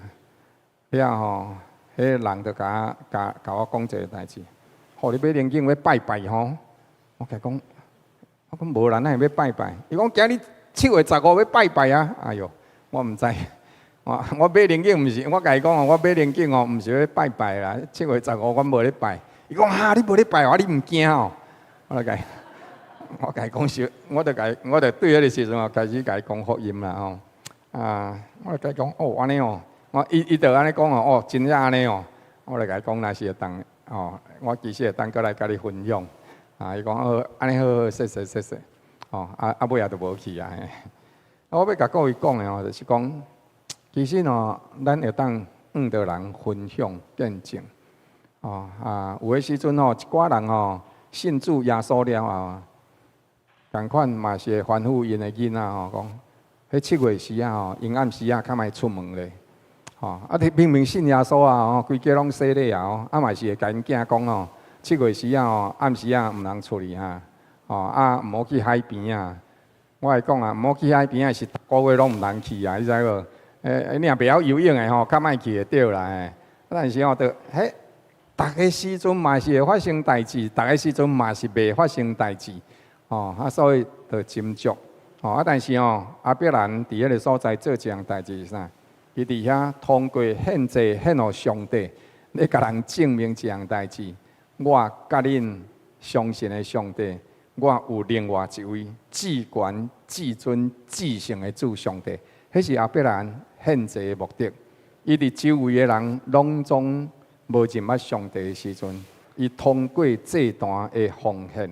了後吼，彼个人就共共共我講一个代誌，吼，你買龍眼欲拜拜吼？我共伊講，我講無啦，哪會欲拜拜？伊講今日7月15欲拜拜啊！哎喲，我毋知，我買龍眼毋是，我共伊講哦，我買龍眼哦，毋是欲拜拜啦。七月十五我無咧拜。伊講哈，你無咧拜，啊你毋驚哦？我共伊講實，我就對彼个時陣哦，開始共伊講福音啦吼。啊，我就共伊講哦，按呢哦，我伊伊就按呢講哦，哦，真正按呢哦。我就共伊講，若是會當哦，我其實會當閣來共你分享。啊，伊講好，按呢好好，謝謝謝謝。哦，啊啊尾仔就無去啊。我欲共各位講的吼，就是講，其實吼，咱會當向著人分享見證。哦啊，有的時陣吼，一寡人吼信主耶穌了後，仝款嘛是會吩咐𪜶的囡仔吼，講，彼七月時仔吼，陰暗時仔較莫出門咧。吼，啊，你明明信耶穌啊，吼，規家攏洗禮啊，吼，啊嘛是會共𪜶囝講吼，七月時仔吼，暗時仔毋通出去哈，吼，啊，毋好去海邊啊。我會講啊，毋好去海邊仔是逐個月攏毋通去啊，你知無？你若袂曉游泳的吼，較莫去會著啦。嘿，但是吼，就彼，逐个時陣嘛是會發生代誌，逐个時陣嘛是袂發生代誌，吼啊，所以就斟酌，吼啊，但是吼，亞伯蘭佇彼个所在做一項代誌是啥？伊佇遐通過獻祭獻予上帝，咧共人證明一項代誌。我佮恁相信的上帝，我有另外一位至懸、至尊、至聖的主上帝。彼是亞伯蘭獻祭的目的。伊佇周圍的人攏總無認捌上帝的時陣，伊通過祭壇的奉獻，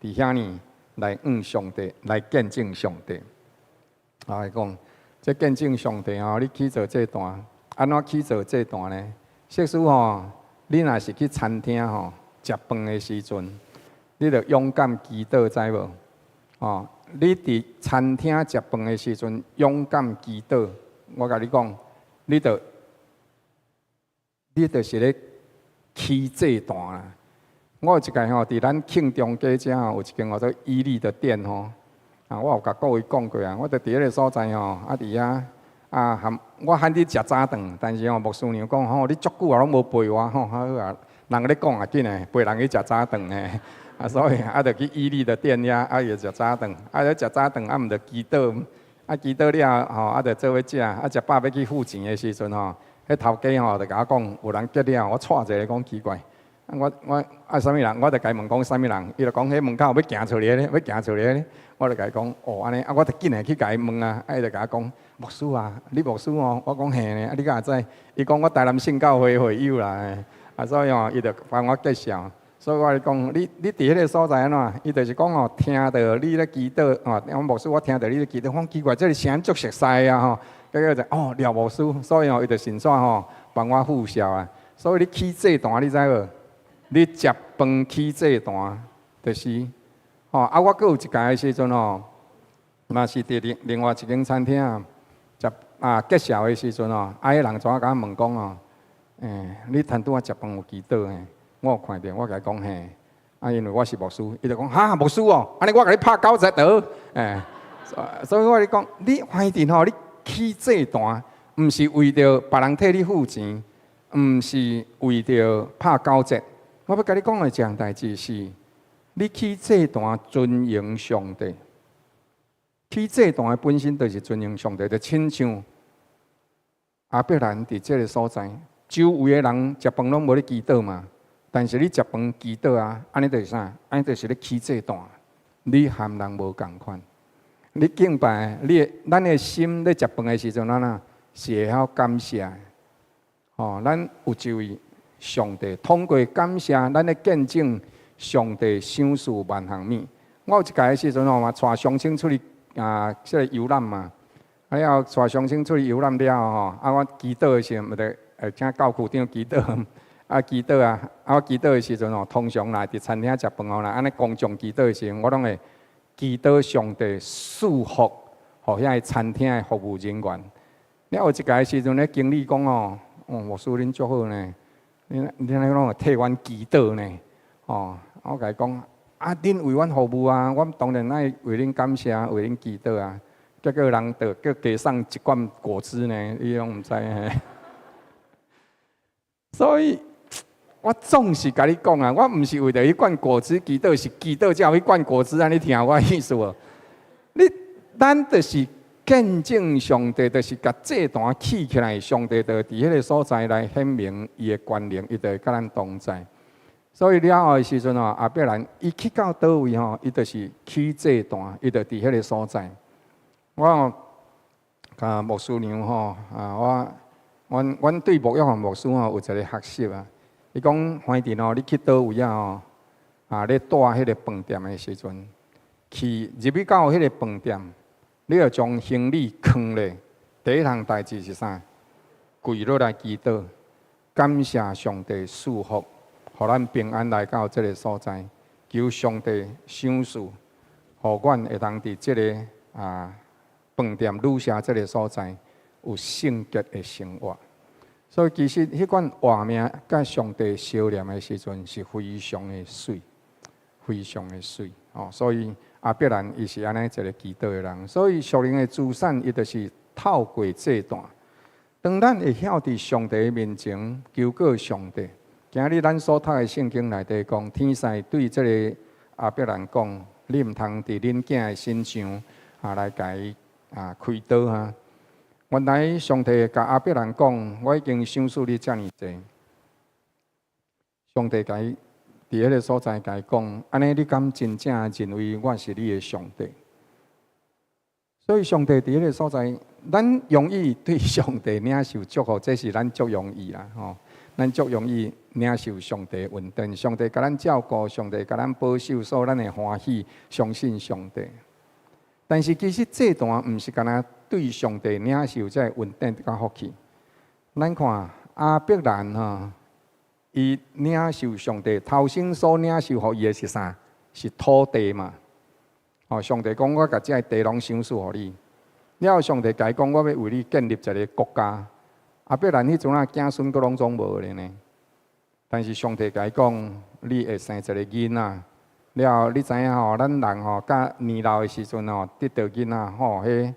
佇遐呢來向上帝來見證上帝。啊，伊講，這見證上帝吼，你去做祭壇，按怎去做祭壇呢？設使吼，你若是去餐廳吼食飯的時陣，你著勇敢祈禱，知無？哦，你佇餐廳食飯的時陣勇敢祈禱，我共你講，你就是咧起祭壇啦。我有一擺吼，佇咱慶中街遮吼，有一間叫做伊利的店吼。啊，我有共各位講過啊，我就佇彼个所在吼，啊佇遐啊含我喊你食早頓，但是吼牧師娘講吼，你足久啊攏無陪我吼，好啊，人咧講啊緊的，陪人去食早頓的，啊所以啊就去伊利的店遐，啊伊就食早頓，啊咧食早頓啊毋就祈禱，啊祈禱了吼，啊就做伙食，啊食飽欲去付錢的時陣吼，彼頭家吼就共我講，有人結了，我掣一下講奇怪。啊我我啊啥物人？我就共伊問講啥物人，伊就講彼門口欲行出來咧，欲行出來咧。我就共伊講哦按呢，啊我就緊來去共伊問啊，啊伊就共我講牧師啊，你牧師哦，我講嘿呢，啊你敢會知？伊講我台南聖教會會友啦，啊所以吼，伊就幫我介紹。所以我咧講，你佇彼个所在按怎？伊就是講哦，聽著你咧祈禱哦，我牧師我聽著你咧祈禱，我講奇怪，這个聲足熟似啊吼。結果就哦廖牧師，所以吼伊就順紲吼幫我付銷啊。所以你起祭壇，你知無？你食飯起祭壇，就是吼啊！我閣有一擺的時陣吼，嘛是佇另外一間餐廳食啊結痟的時陣吼，啊，彼人怎共我問講吼，欸，你頭拄仔食飯有祈禱嘿？我有看著，我共伊講嘿，啊，因為我是牧師，伊就講哈牧師哦，按呢我共你拍九折得，欸，所以我咧講，你發現吼，你起祭壇，毋是為著別人替你付錢，毋是為著拍九折。我欲共你講的一項代誌是，你起祭壇尊榮上帝，起祭壇的本身就是尊榮上帝，就親像亞伯蘭佇這个所在，周圍的人食飯攏無咧祈禱嘛，但是你食飯祈禱啊，按呢就是啥？按呢就是咧起祭壇，你和人無仝款，你敬拜你，咱的心咧食飯的時陣，咱啊是會曉感謝的，吼，咱有一位上帝通過感謝，咱咧見證上帝賞賜萬項物。我有一擺的時陣吼嘛，帶鄉親出去啊，這个遊覽嘛。啊了後帶鄉親出去遊覽了後吼，啊我祈禱的時陣，毋著會請教區長祈禱。啊祈禱啊，啊我祈禱的時陣吼，通常若佇餐廳食飯吼，若按呢公眾祈禱的時陣，我攏會祈禱上帝賜福，予遐个餐廳的服務人員。了有一擺的時陣咧，經理講吼，哦，牧師恁足好呢，恁按呢攏會替阮祈禱呢，哦，我共伊講，啊，恁為阮服務啊，阮當然愛為恁感謝，為恁祈禱啊。結果人就閣加送一罐果汁呢，你攏毋知嘿。所以，我總是共你講啊，我毋是為著彼罐果汁祈禱，是祈禱才有彼罐果汁啊！你聽我意思無？你咱就是見證上帝，就是共祭壇起起來，上帝就佇彼个所在來顯明伊的權能，伊就會佮咱同在。所以了後的時陣吼，亞伯蘭伊去到佗位吼，伊就是起祭壇，伊就佇彼个所在。我共牧師娘吼啊，我阮對牧約翰牧師吼有一个學習啊。伊講反正吼，你去佗位啊吼，啊，咧蹛彼个飯店的時陣，去入去到彼個飯店，你著將行李囥咧。第一項代誌是啥？跪落來祈禱，感謝上帝賜福，予咱平安來到這個所在，求上帝賞賜，予阮會當佇這个飯店旅社這个所在有聖潔的生活。所以其實彼款活命佮上帝相連的時陣是非常的媠，非常的媠哦。所以亞伯蘭伊是按呢一个祈禱的人，所以屬靈的資產伊就是透過祭壇。當咱會曉佇上帝面前求告上帝，今日咱所讀的聖經內底講，天使對這个亞伯蘭講：你毋通佇恁囝的身上來共伊開刀啊！原來上帝共亞伯蘭講：我已經賞賜你遮爾濟。上帝共伊佇彼个所在共伊講：按呢你敢真正認為我是你的上帝？所以上帝佇彼个所在，咱容易對上帝領受祝福，這是咱足容易啦吼。咱足容易領受上帝恩典，上帝共咱照顧，上帝共咱保守，所以咱會歡喜相信上帝。但是其實這段毋是干焦對上帝領受這個恩典佮福氣。咱看亞伯蘭吼，伊領受上帝頭先所領受予伊的是啥？是土地嘛。哦，上帝講我共這个地攏賞賜予你。了後上帝共伊講，我欲為你建立一个國家。亞伯蘭彼陣仔子孫閣攏總無咧呢。但是上帝共伊講，你會生一个囡仔。了後你知影吼，咱人吼，佮年老的時陣吼，得著囡仔吼，彼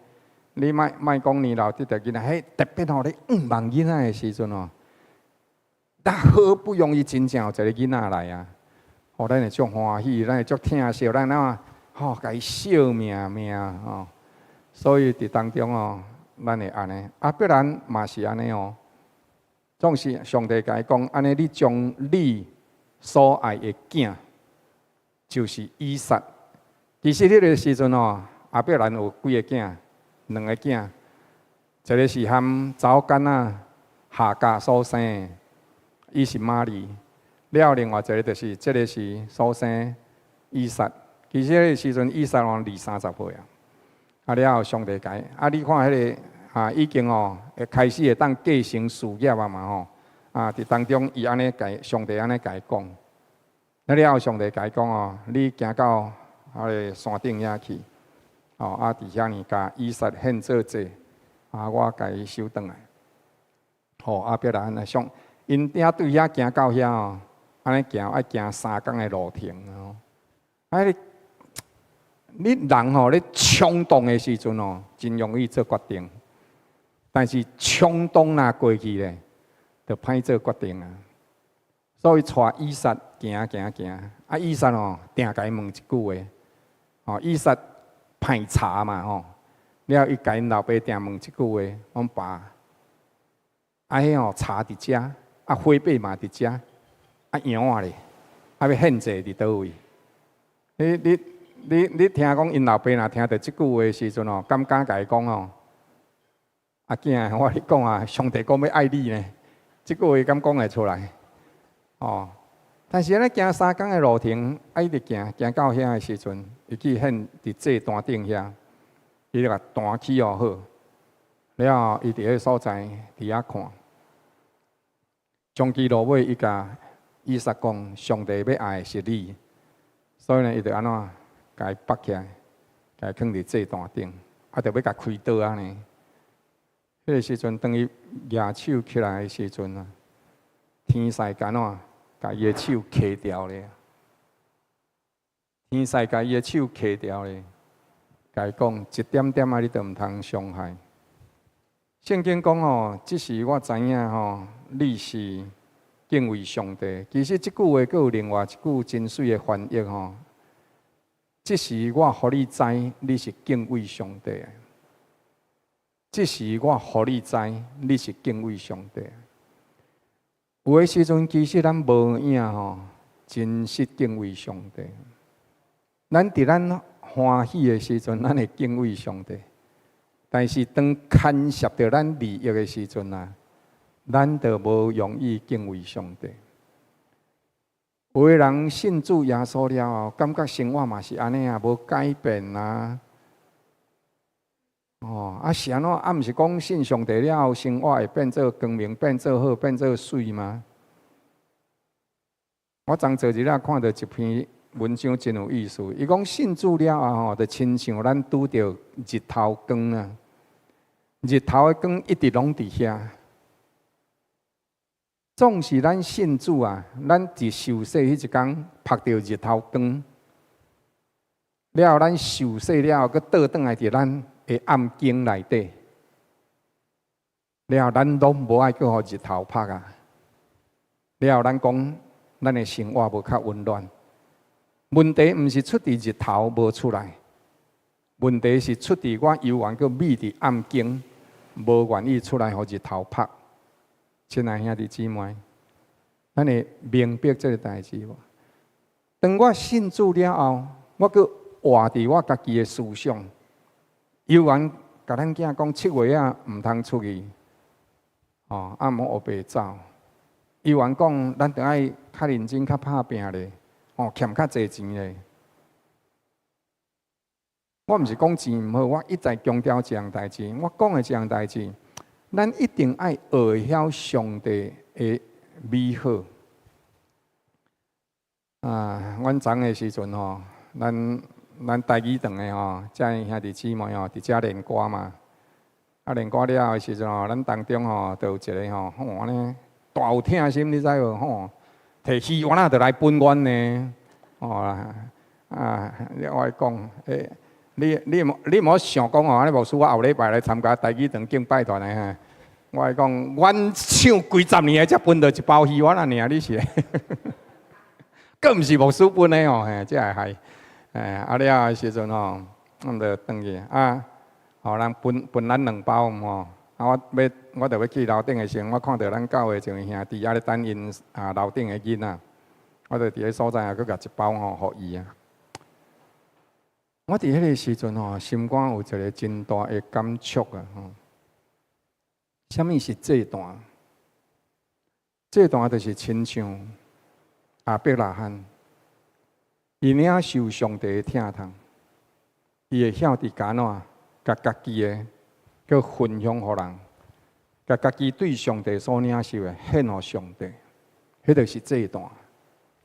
你莫莫講年老得著囡仔，彼特別吼，你向望囡仔的時陣吼，但好不容易真正有一个囡仔來啊，吼，咱會足歡喜，咱會足疼惜，咱怎吼，共伊惜命命吼。所以佇當中哦，咱會按呢，亞伯蘭嘛是按呢哦。總是上帝共伊講，按呢你將你所愛的囝，就是以撒。其實彼个時陣哦，亞伯蘭有幾个囝？兩个囝，一个是含查某囡仔夏甲所生的，以實瑪利。了後另外一个就是這个是所生以撒。其實彼个時陣以撒攏二三十歲啊。啊了後上帝共伊，啊你看彼个已經哦，會開始會當繼承事業啊嘛吼。啊，佇當中伊按呢共上帝按呢共伊講。啊了後上帝共伊講哦，你行到彼个山頂遐去，哦啊佇遐呢共以撒獻做祭，啊我共伊收轉來。吼，亞伯蘭啊上，𪜶遐對遐行到遐哦，按呢行愛行3工的路程哦。啊你你人吼咧衝動的時陣哦，真容易做決定。但是衝動若過去咧，就歹做決定啊。所以帶以撒行行行，啊以撒吼定共伊問一句話，吼以撒歹查嘛吼，了後伊共𪜶老爸定問一句話，講爸，啊彼吼柴佇遮，啊火把嘛佇遮，啊羊仔咧，啊欲獻祭佇佗位？你聽講𪜶老爸若聽著這句話的時陣吼，敢敢共伊講吼？阿囝，我共你講啊，上帝講欲愛你呢，這句話敢講會出來？哦，但是按呢行3工的路程，啊一直行行到遐的時陣，伊去獻佇祭壇頂遐，伊就共壇起予好，了後伊佇彼个所在佇遐看，終其落尾伊共以撒講，上帝欲愛的是你，所以呢，伊就按怎共伊縛起來，共伊囥佇祭壇頂，啊，著欲共開刀按呢。彼个時陣，當伊舉手起來的時陣啊，天使按怎？共伊的手㧎牢咧。天使共伊的手㧎牢咧，共伊講一點點仔，你都毋通傷害。聖經講吼，這時我知影吼，你是敬畏上帝。其實這句話閣有另外一句真媠的翻譯吼。這時我予你知，你是敬畏上帝。這時我予你知，你是敬畏上帝。有的時陣，其實咱無影吼，真實敬畏上帝。咱佇咱歡喜的時陣，咱會敬畏上帝；但是當牽涉著咱利益的時陣啊，咱就無容易敬畏上帝。有的人信主耶穌了後，感覺生活嘛是按呢啊，無改變啊。哦，啊是按怎？啊，毋是講信上帝了後，生活會變做光明、變做好、變做媠嗎？我昨昨日仔看著一篇文章真有意思。伊講信主了後吼，就親像咱拄著日頭光啊，日頭的光一直攏佇遐。總是咱信主啊，咱佇受洗彼一工曝著日頭光，了後咱受洗了後，閣倒轉來佇咱的暗間內底，了後咱攏無愛閣予日頭曝啊。了後咱講，咱的生活無較溫暖。問題毋是出佇日頭無出來，問題是出佇我猶原閣覕佇暗間，無願意出來予日頭曝。親愛兄弟姊妹，咱會明白這个代誌無？當我信主了後，我閣活佇我家己的思想，猶原共咱囝講7月仔毋通出去，哦，啊毋好烏白走。猶原講咱著愛較認真、較拍拚咧，哦，欠較濟錢咧。我毋是講錢毋好，我一再強調一項代誌。我講的這項代誌，咱一定愛學會曉上帝的美好。啊，阮昨的時陣吼，咱台語堂的吼，遮兄弟姊妹吼，佇遮練歌嘛。啊，練歌了的時陣吼，咱當中吼，就有一个吼，吼按呢大有疼心，你知無？吼，提魚丸仔就來分阮呢。哦啊，我講，欸，你莫想講吼，按呢牧師我後禮拜來參加台語堂敬拜團的哈。我講，阮唱幾十年才分著一包魚丸仔爾，你是？閣毋是牧師分的吼，嘿，這會害。哎，啊了的時陣吼，阮就轉去啊，予人分分咱兩包吼。啊，我欲我著欲去樓頂的時陣，我看著咱教會一位兄弟猶咧等𪜶啊樓頂的囡仔，我就佇彼所在啊，閣共一包吼，予伊啊。我佇彼个時陣吼，心肝有一个真大的感觸啊！吼，啥物是祭壇？祭壇就是親像亞伯拉罕，伊領受上帝的疼痛，伊會曉得按怎，共家己的閣分享予人，共家己對上帝所領受的獻予上帝，彼就是祭壇，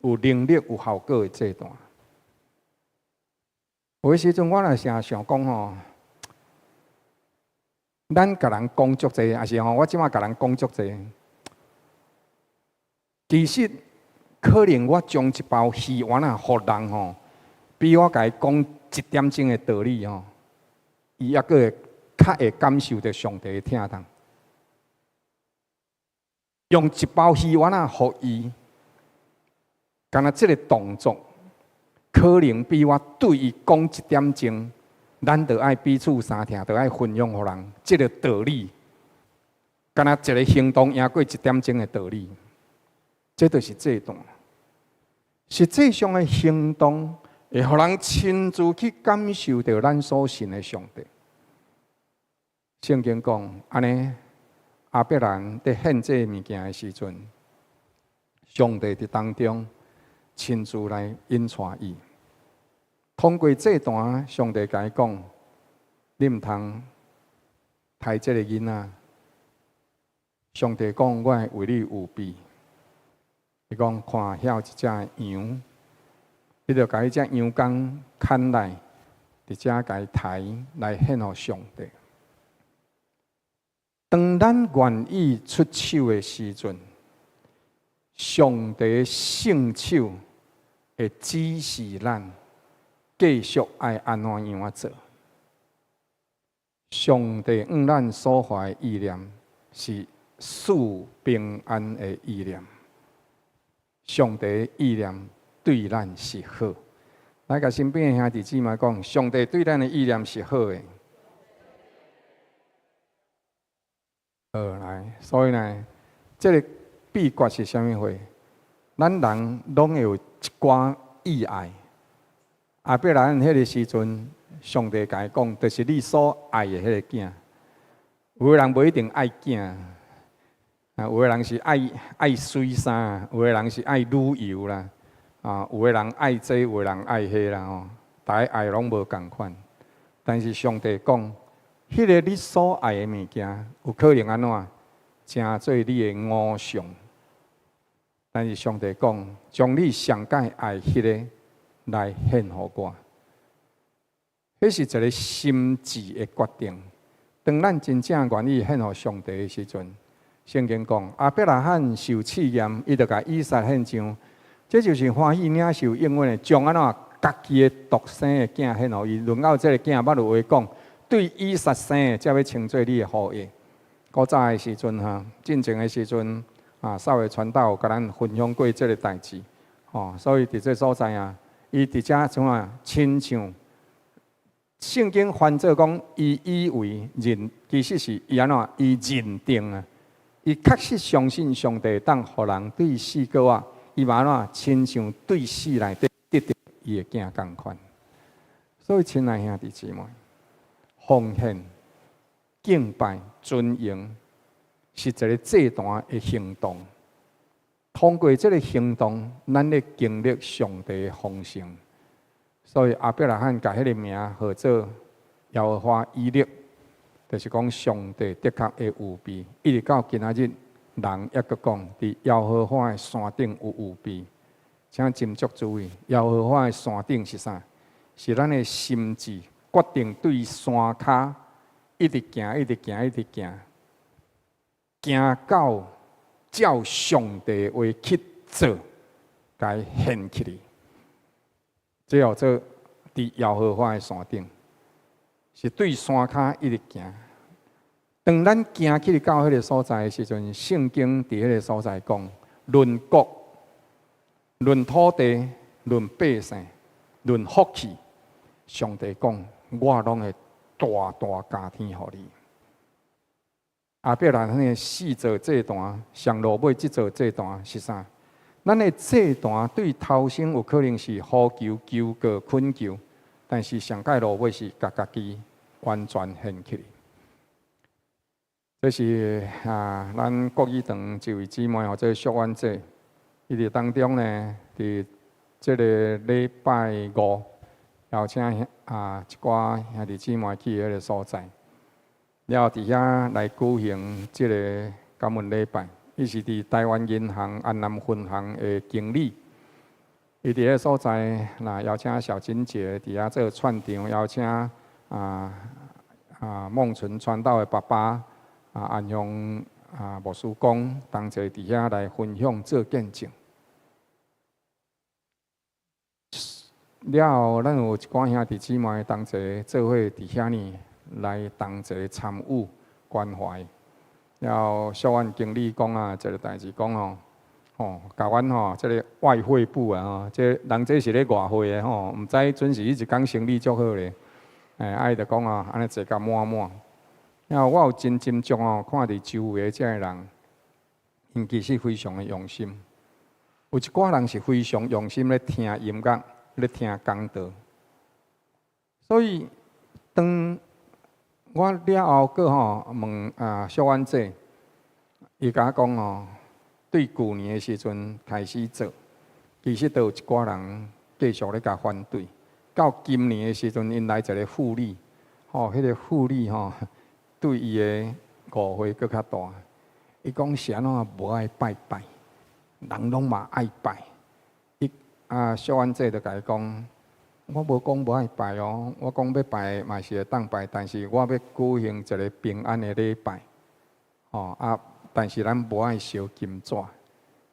有能力、有效果的祭壇。有的時陣我若成想講吼，咱共人講足濟，抑是吼我這擺共人講足濟，其實可能我將一包魚丸仔予人吼，比我共伊講一點鐘的道理吼，伊猶閣會較會感受著上帝的疼痛。用一包魚丸仔予伊，敢若這个動作，可能比我對伊講一點鐘，咱著愛彼此相疼，著愛分享予人，這个道理，敢若一个行動贏過一點鐘的道理，這就是祭壇。實際上的行動會予人親自去感受著咱所信的上帝。聖經講，按呢，亞伯蘭佇獻這物件的時陣，上帝佇當中親自來引帶伊。通過祭壇，上帝共伊講：你毋通刣這个囡仔。上帝講：我會為你預備。伊講：看遐有一隻羊，你著共彼隻羊犅牽來，佇遮共伊刣來獻予上帝。當咱願意出手的時陣，上帝聖手會指示咱繼續愛按怎樣仔做。上帝向咱所懷的意念是賜平安的意念。上帝意念對咱是好。來，共身邊的兄弟姊妹講，上帝對咱的意念是好的。好來，所以呢，這个秘訣是啥物貨？咱人攏會有一寡意愛。亞伯拉罕彼个時陣，上帝共伊講，就是你所愛的彼个囝。有的人無一定愛囝，啊，有的人是愛愛媠衫，有的人是愛旅遊啦，啊，有的人愛這，有的人愛彼啦吼，逐家愛攏無仝款。但是上帝講，彼个你所愛的物件，有可能按怎，成做你的偶像。但是上帝講，將你上蓋愛彼个來獻予我，彼是一个心志的決定。當咱真正願意獻予上帝的時陣，聖經講，亞伯拉罕受試驗，伊就共以撒獻上，這就是歡喜領受應允的，將按怎家己的獨生的囝獻予伊。論到這个囝，捌有話講，對以撒生的，才欲稱做你的後裔。古早的時陣哈，進前的時陣啊，稍微傳道有共咱分享過這个代誌，吼，所以佇這所在啊，伊佇遮怎啊，親像聖經翻做講，伊以為認，其實是伊按怎，伊認定啊，伊確實相信上帝當予人對死閣活，伊嘛按怎，親像對死內底得著伊的囝仝款。所以，親愛兄弟姊妹，奉獻、敬拜、尊榮，是一个祭壇的行動。通過這个行動，咱咧經歷上帝的豐盛。所以亞伯拉罕共彼个名號做耶和華以勒，就是講上帝的確會預備。一直到今仔日，人猶閣講，佇耶和華的山頂有預備。請斟酌注意，耶和華的山頂是啥？是咱的心志決定對山跤一直行，一直行，一直行，行到照上帝話去做，共伊獻起來。這叫做佇耶和華的山頂，是對山跤一直行。當咱行去到彼个所在的時陣，聖經佇彼个所在講，論國、論土地、論百姓、論福氣，上帝講，我攏會大大加添予你。亞伯拉罕的四座祭壇，上落尾這座祭壇是啥？咱的祭壇對頭先有可能是呼求、求告、懇求，但是上蓋落尾是共家己完全獻起來。這是啊，咱國語堂一位姊妹號做淑婉姐，伊佇當中呢，佇這个禮拜五邀請啊一寡兄弟姊妹去彼个所在，了後佇遐來舉行這个感恩禮拜。伊是佇台灣銀行安南分行的經理，伊佇彼个所在，若邀請小金姐佇遐做串場，邀請啊啊孟純傳道的爸爸啊安雄啊牧師公同齊佇遐來分享做見證。了後，咱有一寡兄弟姊妹同齊做伙佇遐呢，來同齊參與關懷。了後，小婉經理講啊，一个代誌講吼，吼，共阮吼，這个外匯部啊吼，這人這是咧外匯的吼，毋知準時伊一工生理足好咧，欸，啊伊就講啊，按呢坐甲滿滿。了後我有真斟酌吼，看佇周圍的這个人，𪜶其實非常的用心。有一寡人是非常用心咧聽音樂，咧聽講道。所以當我了後閣吼問啊小婉姐，伊共我講吼，對舊年的時陣開始做，其實都有一寡人繼續咧共反對。到今年的時陣，𪜶來一个婦女，吼，彼个婦女吼，對伊的誤會閣較大。伊講是按怎無愛拜拜，人攏嘛愛拜。伊啊小婉姐就共伊講，我無講無愛拜哦，我講欲拜嘛是會當拜，但是我欲舉行一个平安的禮拜。哦啊，但是咱無愛燒金紙，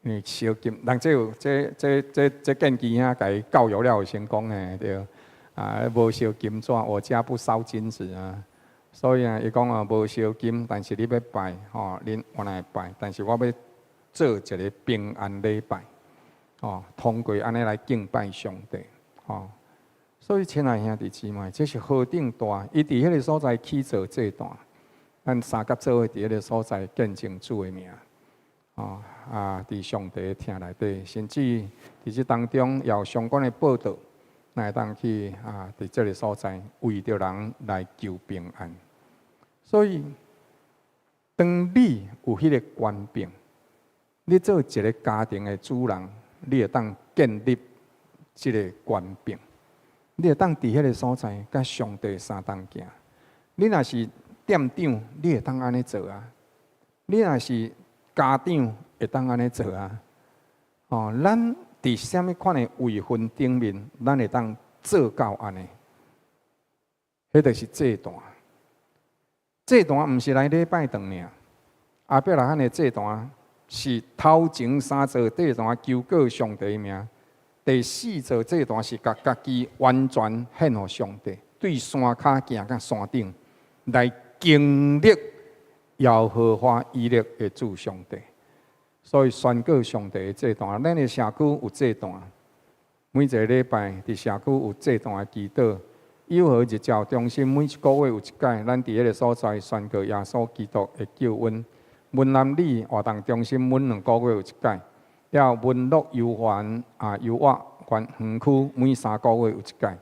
因為燒金，人這有這這這這建基兄共伊教育了有成功的對，啊，無燒金紙，我家不燒金紙啊，所以啊，伊講啊，無燒金，但是你欲拜吼，恁原來拜，但是我欲做一个平安禮拜，哦，通過按呢來敬拜上帝，吼。所以，親愛兄弟姊妹，這是何等大！伊佇彼个所在起做祭壇，咱三佮做伙佇彼个所在見證主的名，哦啊！佇上帝的疼內底，甚至佇這當中也有相關的報道，咱會當去啊！佇這个所在為著人來求平安。所以，當你有彼个權柄，你做一个家庭的主人，你會當建立這个權柄。你會當佇彼个所在，佮上帝相同行。你若是店長，你會當按呢做啊；你若是家長，會當按呢做啊。哦，咱佇啥物款的位份頂面，咱會當做到按呢？彼就是祭壇。祭壇毋是來禮拜堂爾，亞伯拉罕的祭壇是頭前三座祭壇求告上帝名。第四座祭壇是共家己完全獻予上帝，對山跤行到山頂來經歷耶和華以勒的主上帝。所以宣告上帝的祭壇，咱的社區有祭壇，每一个禮拜佇社區有祭壇的祈禱。友和日照中心每一个月有一擺，咱佇彼个所在宣告耶穌基督的救恩。文南里活動中心每2個月有一擺。了文樂遊園啊，遊樂園園區每3個月有一擺。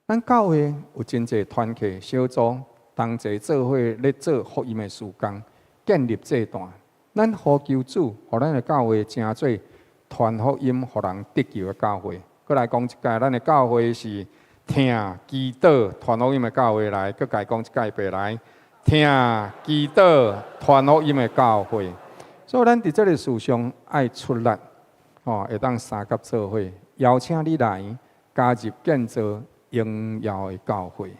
咱教會有真濟團契小組同齊做伙咧做福音的事工，建立祭壇。咱呼求主，予咱的教會成做傳福音，予人得救的教會。閣來講一擺，咱的教會是疼祈禱傳福音的教會來，閣共講一擺白來，疼祈禱傳福音的教會。所以，咱佇這个事上愛出力，吼，會當相佮做伙，邀請你來加入建造榮耀的教會。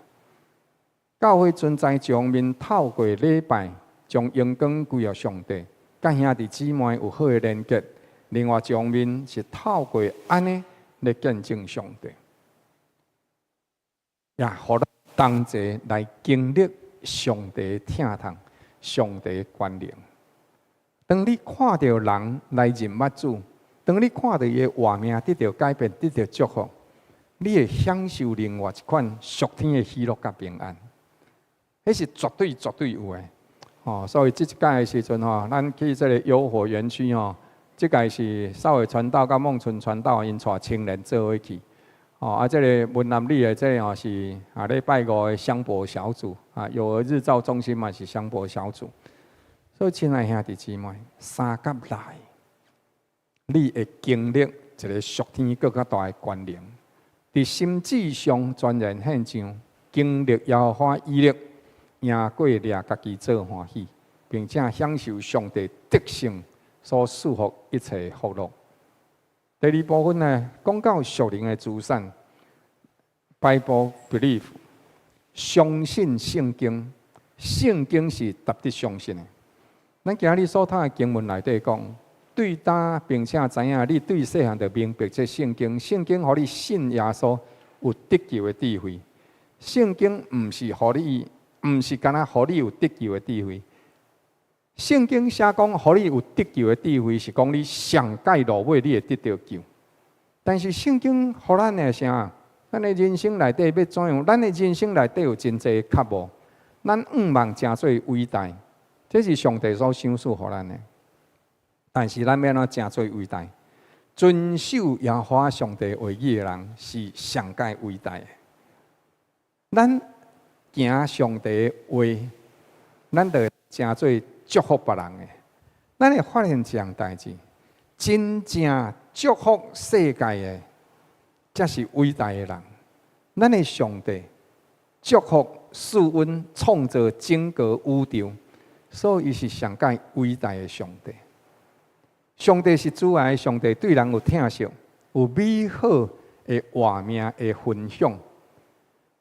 教會存在一方面透過禮拜，將榮光歸予上帝，佮兄弟姊妹有好的連結；另外一方面是透過按呢來見證上帝，也予咱同齊來經歷上帝疼痛、上帝權能。當你看著人來認捌主，當你看著伊的活命得著改變、得著祝福，你會享受另外一款屬天的喜樂佮平安。彼是絕對絕對有的。哦，所以這一擺的時陣吼，咱去這个優活園區吼，這擺是少偉傳道佮孟春傳道𪜶帶青年做伙去。哦，啊，這个文南里的這个吼是啊禮拜五的香柏小組啊，友兒日照中心嘛是香柏小組。所以，親愛兄弟姊妹，相佮來，你會經歷一个屬天閣較大的權能，佇心智上全然獻上，經歷耶和華以勒，贏過掠家己做歡喜，並且享受上帝得勝所賜福一切福樂。第二部分呢，講到屬靈的資產，Bible belief，相信聖經，聖經是值得相信的。咱今日所讀的經文內底講，對焦並且知影你對細漢就明白這聖經，聖經予你信耶穌有得救的智慧。聖經毋是予你，毋是干焦予你有得救的智慧。聖經寫講予你有得救的智慧，是講你上蓋落尾你會得著救。但是聖經予咱的啥？咱的人生內底欲怎樣？咱的人生內底有真濟覺悟，咱向望成做偉大。這是上帝所賞賜予咱的，但是咱欲按怎成做偉大？遵守耶和華上帝話語的人是上蓋偉大的。咱行上帝的話，咱就成做祝福別人的。咱會發現一項代誌，真正祝福世界的，才是偉大的人。咱的上帝祝福賜阮創造整個宇宙。所以，伊是上蓋偉大的上帝。上帝是慈愛的上帝，對人有疼惜，有美好的活命的分享。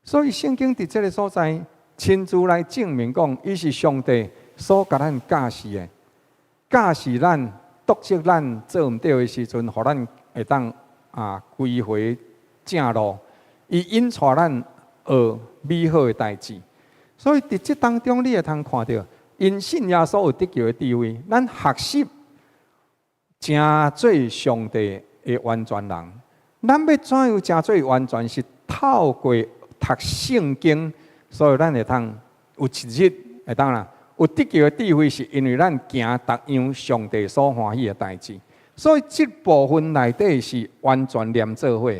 所以，聖經佇這个所在親自來證明講，伊是上帝所所共咱教示的，教示咱，督責咱做毋對的時陣，予咱會當歸回正路。伊引帶咱學美好的代誌。所以佇這當中，你會通看著，因信耶穌有得救的智慧，咱學習成做上帝的完全人。咱欲怎樣成做完全？是透過讀聖經，所以咱會通有一日會當啦，有得救的智慧，是因為咱行逐樣上帝所歡喜的代誌。所以這部分內底是完全連做伙。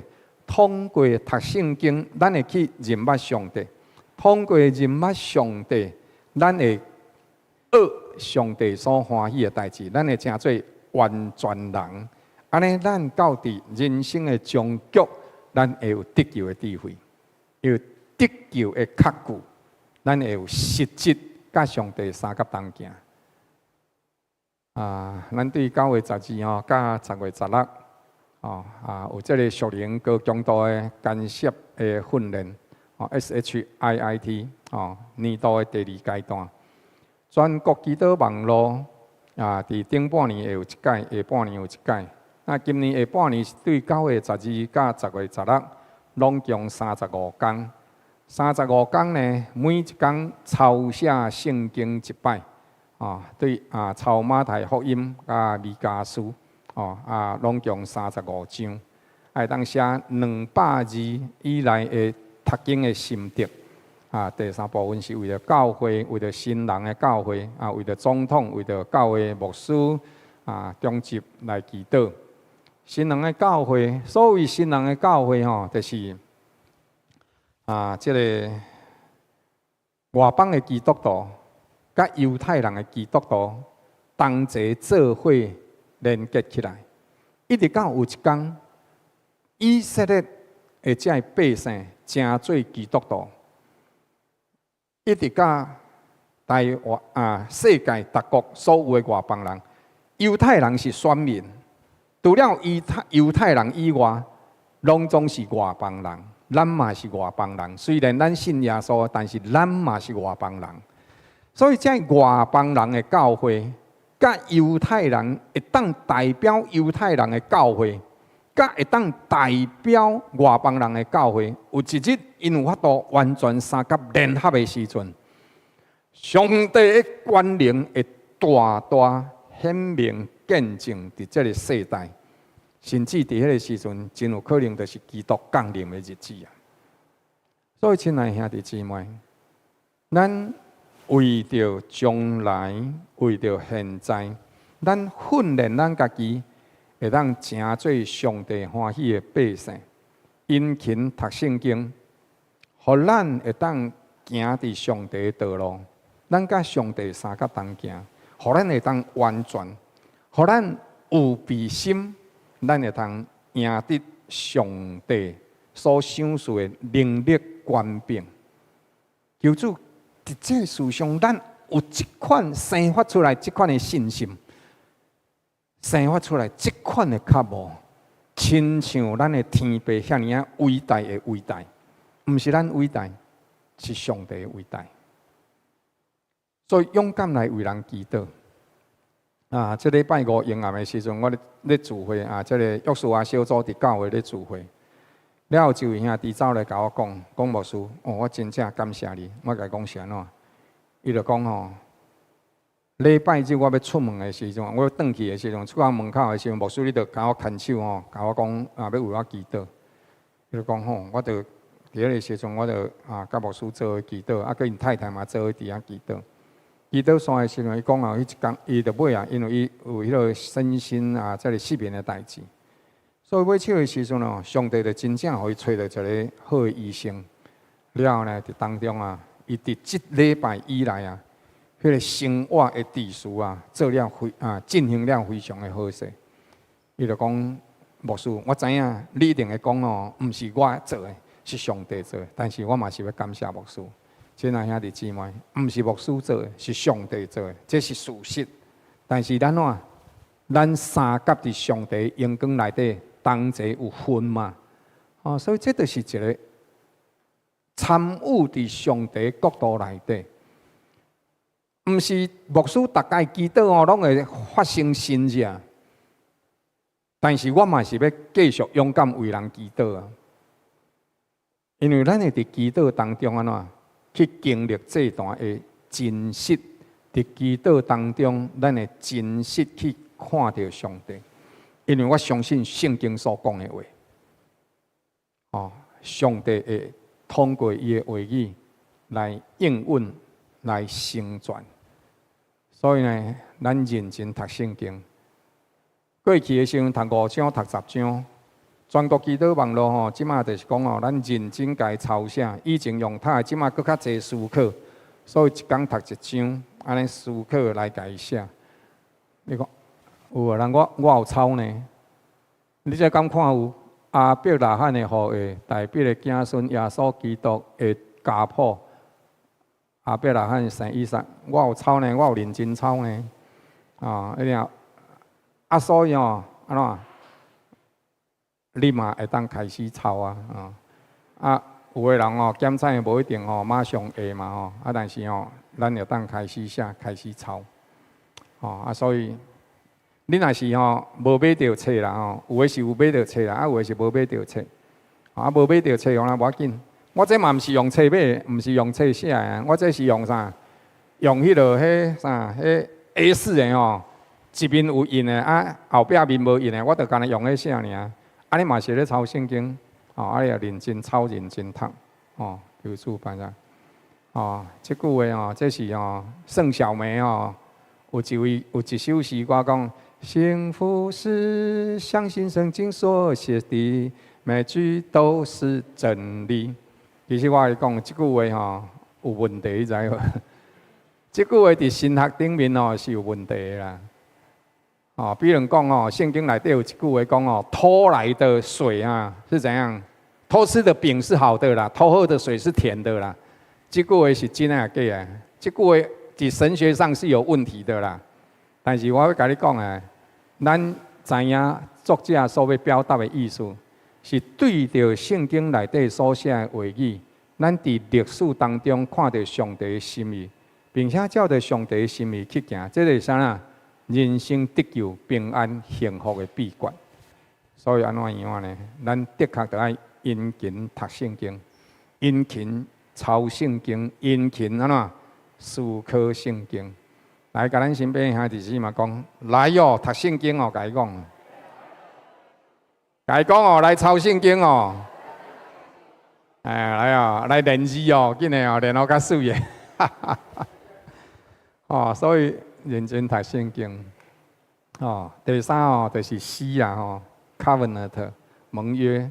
通過讀聖經，咱會去認捌上帝；通過認捌上帝，咱會學上帝所歡喜的代誌，咱會成做完全人。按呢，咱到佇人生的終局，咱會有得救的智慧，有得救的確據，咱會有實質佮上帝相佮同行。咱對9月12吼，佮10月16，哦有這个屬靈高強度的干涉的訓練，哦 SHIIT，哦年度的第二階段，全國祈禱網路佇頂半年會有一屆，下半年有一屆。那今年下半年是對9月12佮10月16，攏共三十五工。三十五工呢，每一工抄寫聖經一擺，對抄馬太福音佮彌迦書，攏共三十五章，會當寫200字以內的讀經的心得。第三部分是為著教會，為著新人的教會，為著總統，為著教會牧師長執來祈禱。新人的教會，所謂新人的教會吼，就是這个外邦的基督徒，佮猶太人的基督徒同齊做伙連結起來，一直到有一工，以色列的這个百姓成做基督徒，一直到台灣世界各國所有的外邦人，猶太人是選民，除了猶太人以外，攏總是外邦人。咱嘛是外邦人，雖然咱信耶穌，但是咱嘛是外邦人。所以，這外邦人的教會，佮猶太人會當代表猶太人的教會，佮會當代表外邦人的教會，有一日𪜶有法度完全相佮聯合的時陣，上帝的權能會大大顯明見證佇這个世代。甚至佇彼个時陣，真有可能就是基督降臨的日子啊！所以，親愛兄弟姊妹，咱為著將來，為著現在，咱訓練咱家己，會當成做上帝歡喜的百姓，殷勤讀聖經，予咱會當行佇上帝的道路，咱佮上帝相佮同行，予咱會當完全，予咱有備心。咱會通贏得上帝所賞賜的能力權柄。求主佇這个事上，咱有這款生發出來這款的信心，生發出來這款的渴慕，親像咱的天父遐爾仔偉大的偉大，毋是咱偉大，是上帝的偉大。所以勇敢來為人祈禱。這禮拜五營暗的時陣，我咧聚會啊，這个約書亞小組佇教會咧聚會，了後一位兄弟走來共我講，講牧師，哦，我真正感謝你。我共伊講是按怎？伊就講吼，禮拜日我欲出門的時陣，我欲轉去的時陣，出到門口的時陣，牧師你就共我牽手吼，共我講欲為我祈禱。伊就講吼，我就佇彼个時陣，我就佮牧師做伙祈禱，佮𪜶太太嘛做伙佇遐祈禱。祈禱散的時陣，伊講啊，彼一工伊就尾啊，因為伊有彼个身心這个失眠的代誌，所以尾手的時陣哦，上帝就真正予伊揣著一个好的醫生。了後呢，佇當中啊，伊佇這禮拜以來啊，彼个生活的秩序啊，做了非進行了非常的好勢。伊就講牧師，我知影你一定會講哦，毋是我做的，是上帝做的，但是我嘛是欲感謝牧師。親愛兄弟姊妹，毋是牧師做的，是上帝做的，這是事實。但是咱怎？咱相佮佇上帝榮光內底同齊有份嘛？哦，所以這就是一个參與佇上帝國度內底。毋是牧師逐擺祈禱哦，攏會發生神蹟。但是我嘛是欲繼續勇敢為人祈禱啊！因為咱會佇祈禱當中按怎去經歷這段的真實，佇祈禱當中，咱會真實去看著上帝。因為我相信聖經所講的話，哦，上帝會通過伊的話語來應允、來成全。所以呢，咱認真讀聖經。過去的時陣讀五章、讀10章，全國祈禱網路吼，這馬就是講哦，咱認真共伊抄寫。以前用讀的，這馬閣較濟思考，所以一工讀一章，按呢思考來共伊寫。你看有啊？人我有抄呢。你這敢看有？亞伯拉罕的後裔，大衛的子孫耶穌基督的家譜。亞伯拉罕生以撒，我有抄呢，我有認真抄呢。啊，一定啊，所以哦，按怎？你嘛會當開始抄啊，啊，啊，有的人哦，檢查無一定哦，馬上會嘛吼，啊，但是哦，咱會當開始寫，開始抄，哦，啊，所以你若是吼無買著冊啦吼，有的是有買著冊啦，啊，有的是無買著冊，啊，無買著冊用啦無要緊，我這嘛毋是用冊買，毋是用冊寫的，我這是用啥？用彼落彼啥？彼 A4 的吼。一面有印的，啊，後壁面無印的，我就干焦用彼寫爾。啊，你嘛是咧抄聖經，哦，啊，你也認真抄、認真讀，哦，求主幫助。哦，這句話哦，這是哦，宋小梅哦，有一位有一首詩歌講：幸福是相信聖經所寫的，每句都是真理。其實我共你講，這句話吼有問題，你知無？這句話佇神學頂面哦是有問題的啦。哦，比如講哦，聖經內底有一句話講哦，偷來的水啊是怎樣？偷吃的餅是好的啦，偷喝的水是甜的啦。這句話是真的抑假的？這句話佇神學上是有問題的啦。但是我欲共你講啊，咱知影作者所欲表達的意思，是對著聖經內底所寫的話語，咱佇歷史當中看著上帝的心意，並且照著上帝的心意去行，這個是啥？人生得救、平安、幸福的秘訣。所以按怎樣呢？咱的確著愛殷勤讀聖經，殷勤抄聖經，殷勤按怎思考聖經。來，共咱身邊兄弟姊妹講，來哦，讀聖經哦，共伊講，共伊講哦，來抄聖經哦。哎，來哦，來練字哦，緊的哦，練予較媠的。哦，所以認真讀聖經。哦，第三哦，就是死啊吼，Covenant 盟約。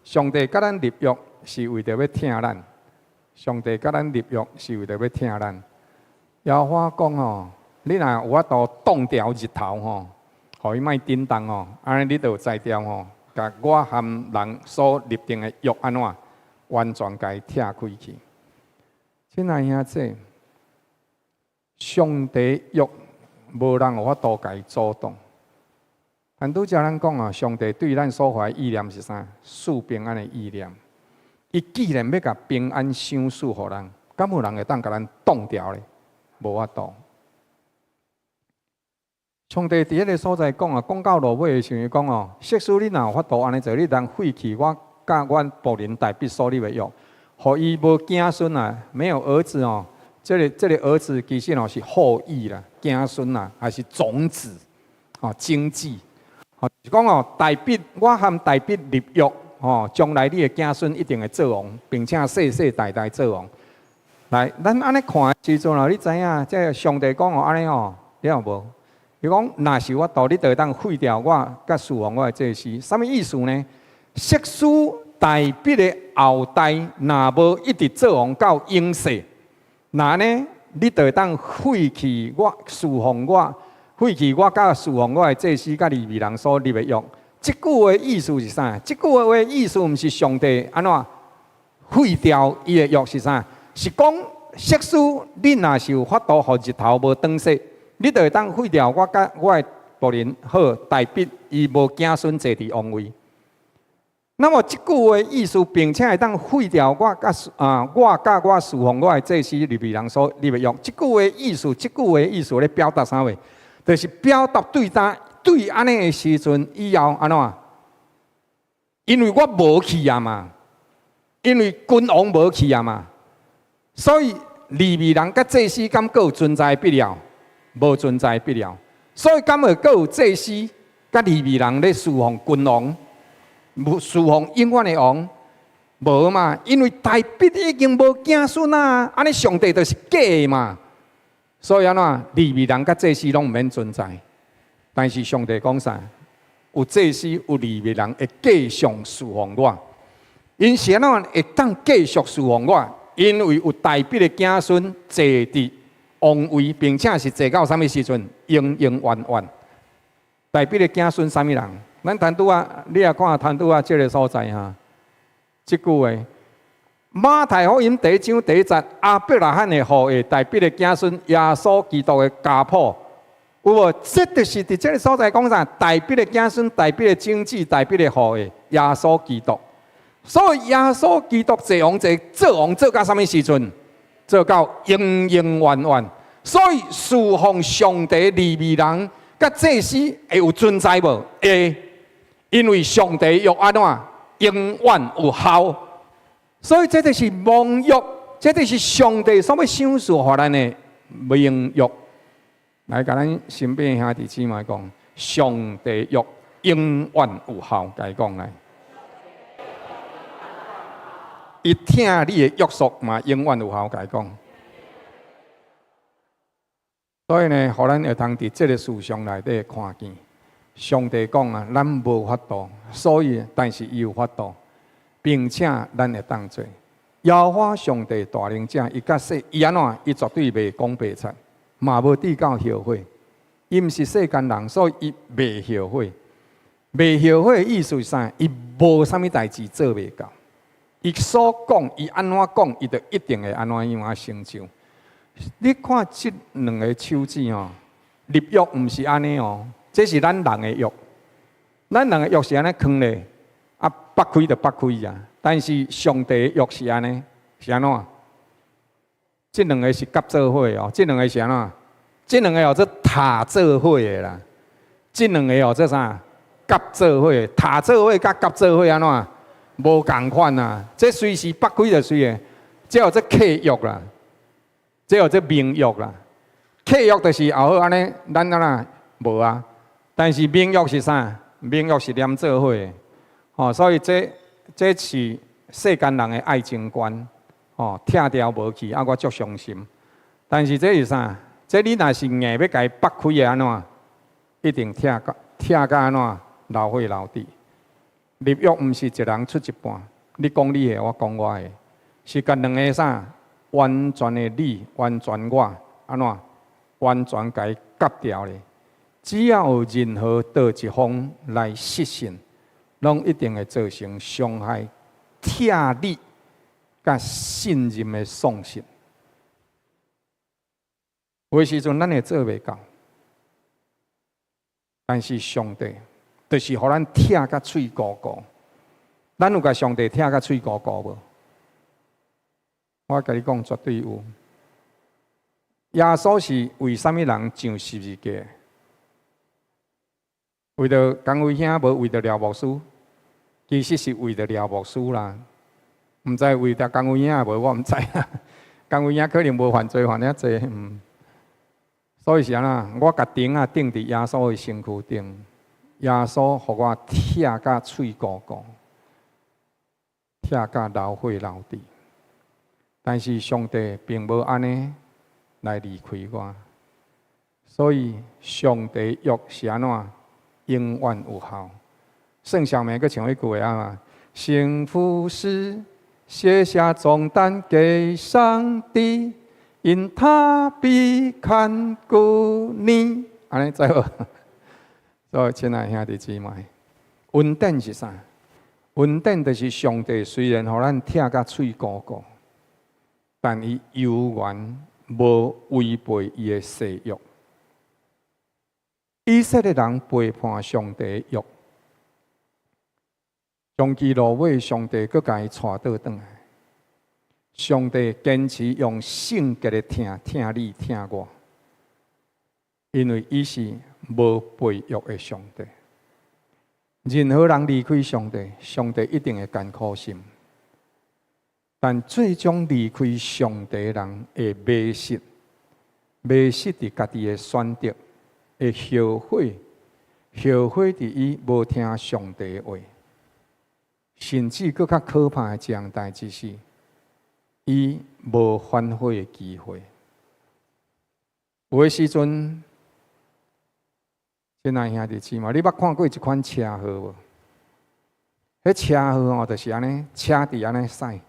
上帝佮咱立約是為著欲疼咱，上帝佮咱立約是為著欲疼咱。耶和華講哦，你若有法度擋牢日頭吼，予伊莫振動吼，按呢你就有才調吼，共我和人所立定的約按怎完全共伊拆開去。親愛兄弟，上帝約無人有法度共伊阻擋。但拄才咱講啊，上帝對咱所懷意念是啥？賜平安的意念。伊既然欲共平安賞賜予咱，敢有人會當共咱擋牢咧？無法度。上帝佇彼个所在講啊，講到落尾的時陣講哦，設使你若有法度按呢做，你通廢去我佮阮僕人大衛所立的約，予伊無子孫啊，沒有兒子哦。這個兒子其實哦是後裔啦，子孫啦，還是種子哦，經濟。哦，是講哦，大衛我和大衛立約哦，將來你的子孫一定會做王，並且世世代代做王。來，咱按呢看的時陣哦，你知影，這上帝講哦，按呢哦，你有無？伊講，若是有法度，你就會當廢掉我佮侍奉我的祭司，啥物意思呢？設使大衛的後代若無一直做王到永世，那呢，你就會當廢去我侍奉我，廢去我佮侍奉我的祭司佮利未人所立的約。這句話意思是啥？這句話意思毋是上帝按怎廢掉伊的約是啥？是講，設使你若是有法度予日頭無轉踅，你就會當廢掉我佮我的僕人好大衛，伊無子孫坐佇王位。那麼這句話意思，並且會當廢掉我佮我侍奉我的祭司利未人所立的約。這句話意思，這句話意思咧表達啥物？就是表達對當對按呢的時陣以後按怎？因為我無去啊嘛，因為君王無去啊嘛，所以利未人佮祭司敢閣有存在必要？無存在必要。所以敢會閣有祭司佮利未人咧侍奉君王？無侍奉永遠的王？無嘛，因為大衛已經無子孫啊，按呢上帝就是假的嘛。所以按怎？利未人佮祭司攏毋免存在，但是上帝講啥？有祭司有利未人會繼續侍奉我，𪜶是按怎會當繼續侍奉我？因為有大衛的子孫坐佇王位，並且是坐到啥物時陣？永永遠遠。大衛的子孫啥物人？咱談拄仔，你也看談拄仔這个所在哈，這句話，馬太福音第一章第一節，亞伯拉罕的後裔，大衛的子孫，耶穌基督的家譜，有無？這就是佇這个所在講啥？大衛的子孫，大衛的種子，大衛的後裔，耶穌基督。所以耶穌基督坐王坐做王做到啥物時陣？做到永永遠遠。所以侍奉上帝利未人佮祭司會有存在無？會。因為上帝約按怎永遠有效，所以這就是盟約，這就是上帝所欲賞賜予咱的盟約。來，共咱身邊兄弟姊妹講，上帝約永遠有效，共伊講來。伊疼你的約束嘛，永遠有效，共伊講。所以呢，予咱會通佇這个事上內底看見。上帝講啊，咱無法度，所以但是伊有法度，並且咱會當做。耶和華上帝大能者，伊較細，伊按怎？伊絕對袂講白賊，嘛無至到後悔。伊毋是世間人，所以伊袂後悔。袂後悔的意思是啥？伊無啥物代誌做袂到。伊所講，伊按怎講，伊就一定會按怎樣仔成就。你看這兩个手指哦，立約毋是按呢哦。這是咱人的約，咱人的約是按呢囥咧，啊，擘開就擘開啊。但是上帝的約是按呢，是按怎？這兩个是夾做伙哦，這兩个是按怎？這兩个叫做疊做伙的啦。這兩个叫做啥？夾做伙，疊做伙佮夾做伙按怎？無仝款啊！這隨時擘開就隨的，這叫做契約啦，這叫做盟約啦。契約就是後好按呢，咱按怎無啊？但是盟約是啥？盟約是連做伙的，吼，所以這這是世間人的愛情觀，吼，拆掉無去，啊，我足傷心。但是這是啥？這你若是硬欲共伊擘開的按怎？一定拆甲拆甲按怎？流血流滴。立約毋是一人出一半，你講你的，我講我的，是共兩个啥？完全的你，完全我，按怎？完全共伊割掉咧。只要有任何佗一方來失信，攏一定會造成傷害、疼你佮信任的喪失。有時陣咱會做袂到，但是上帝就是予咱疼甲喙糊糊。咱有共上帝疼甲喙糊糊無？我共你講，絕對有。耶穌是為啥物人上十字架？為著江偉兄，無為著廖牧師，其實是為著廖牧師啦。毋知為著江偉兄無，我毋知啦。江偉兄可能無犯罪犯遐濟，嗯。所以是按怎？我共釘仔釘佇耶穌的身軀頂，耶穌予我疼甲喙糊糊，疼甲流血流滴。但是上帝並無按呢來離開我，所以上帝約是按怎？永遠有效。聖小妹閣唱彼句話啊嘛：幸福是卸下重擔給上帝，因他必看顧你。按呢知無？所以親愛兄弟姊妹，恩典是啥？恩典就是上帝雖然予咱疼甲喙糊糊，但伊猶原無違背伊的誓約。以色列人背叛上帝的約，長期落尾，上帝閣共伊帶倒轉來。上帝堅持用聖潔的疼疼你疼我，因為伊是無背約的上帝。任何人離開上帝，上帝一定會艱苦心。但最終離開上帝的人會迷失，迷失佇家己的選擇，會後悔，後悔佇伊無聽上帝的話，甚至閣較可怕的一項代誌是，伊無反悔的機會。有的時陣，親愛兄弟姊妹，你捌看過一款車禍無？彼車禍吼，就是按呢，車佇按呢駛。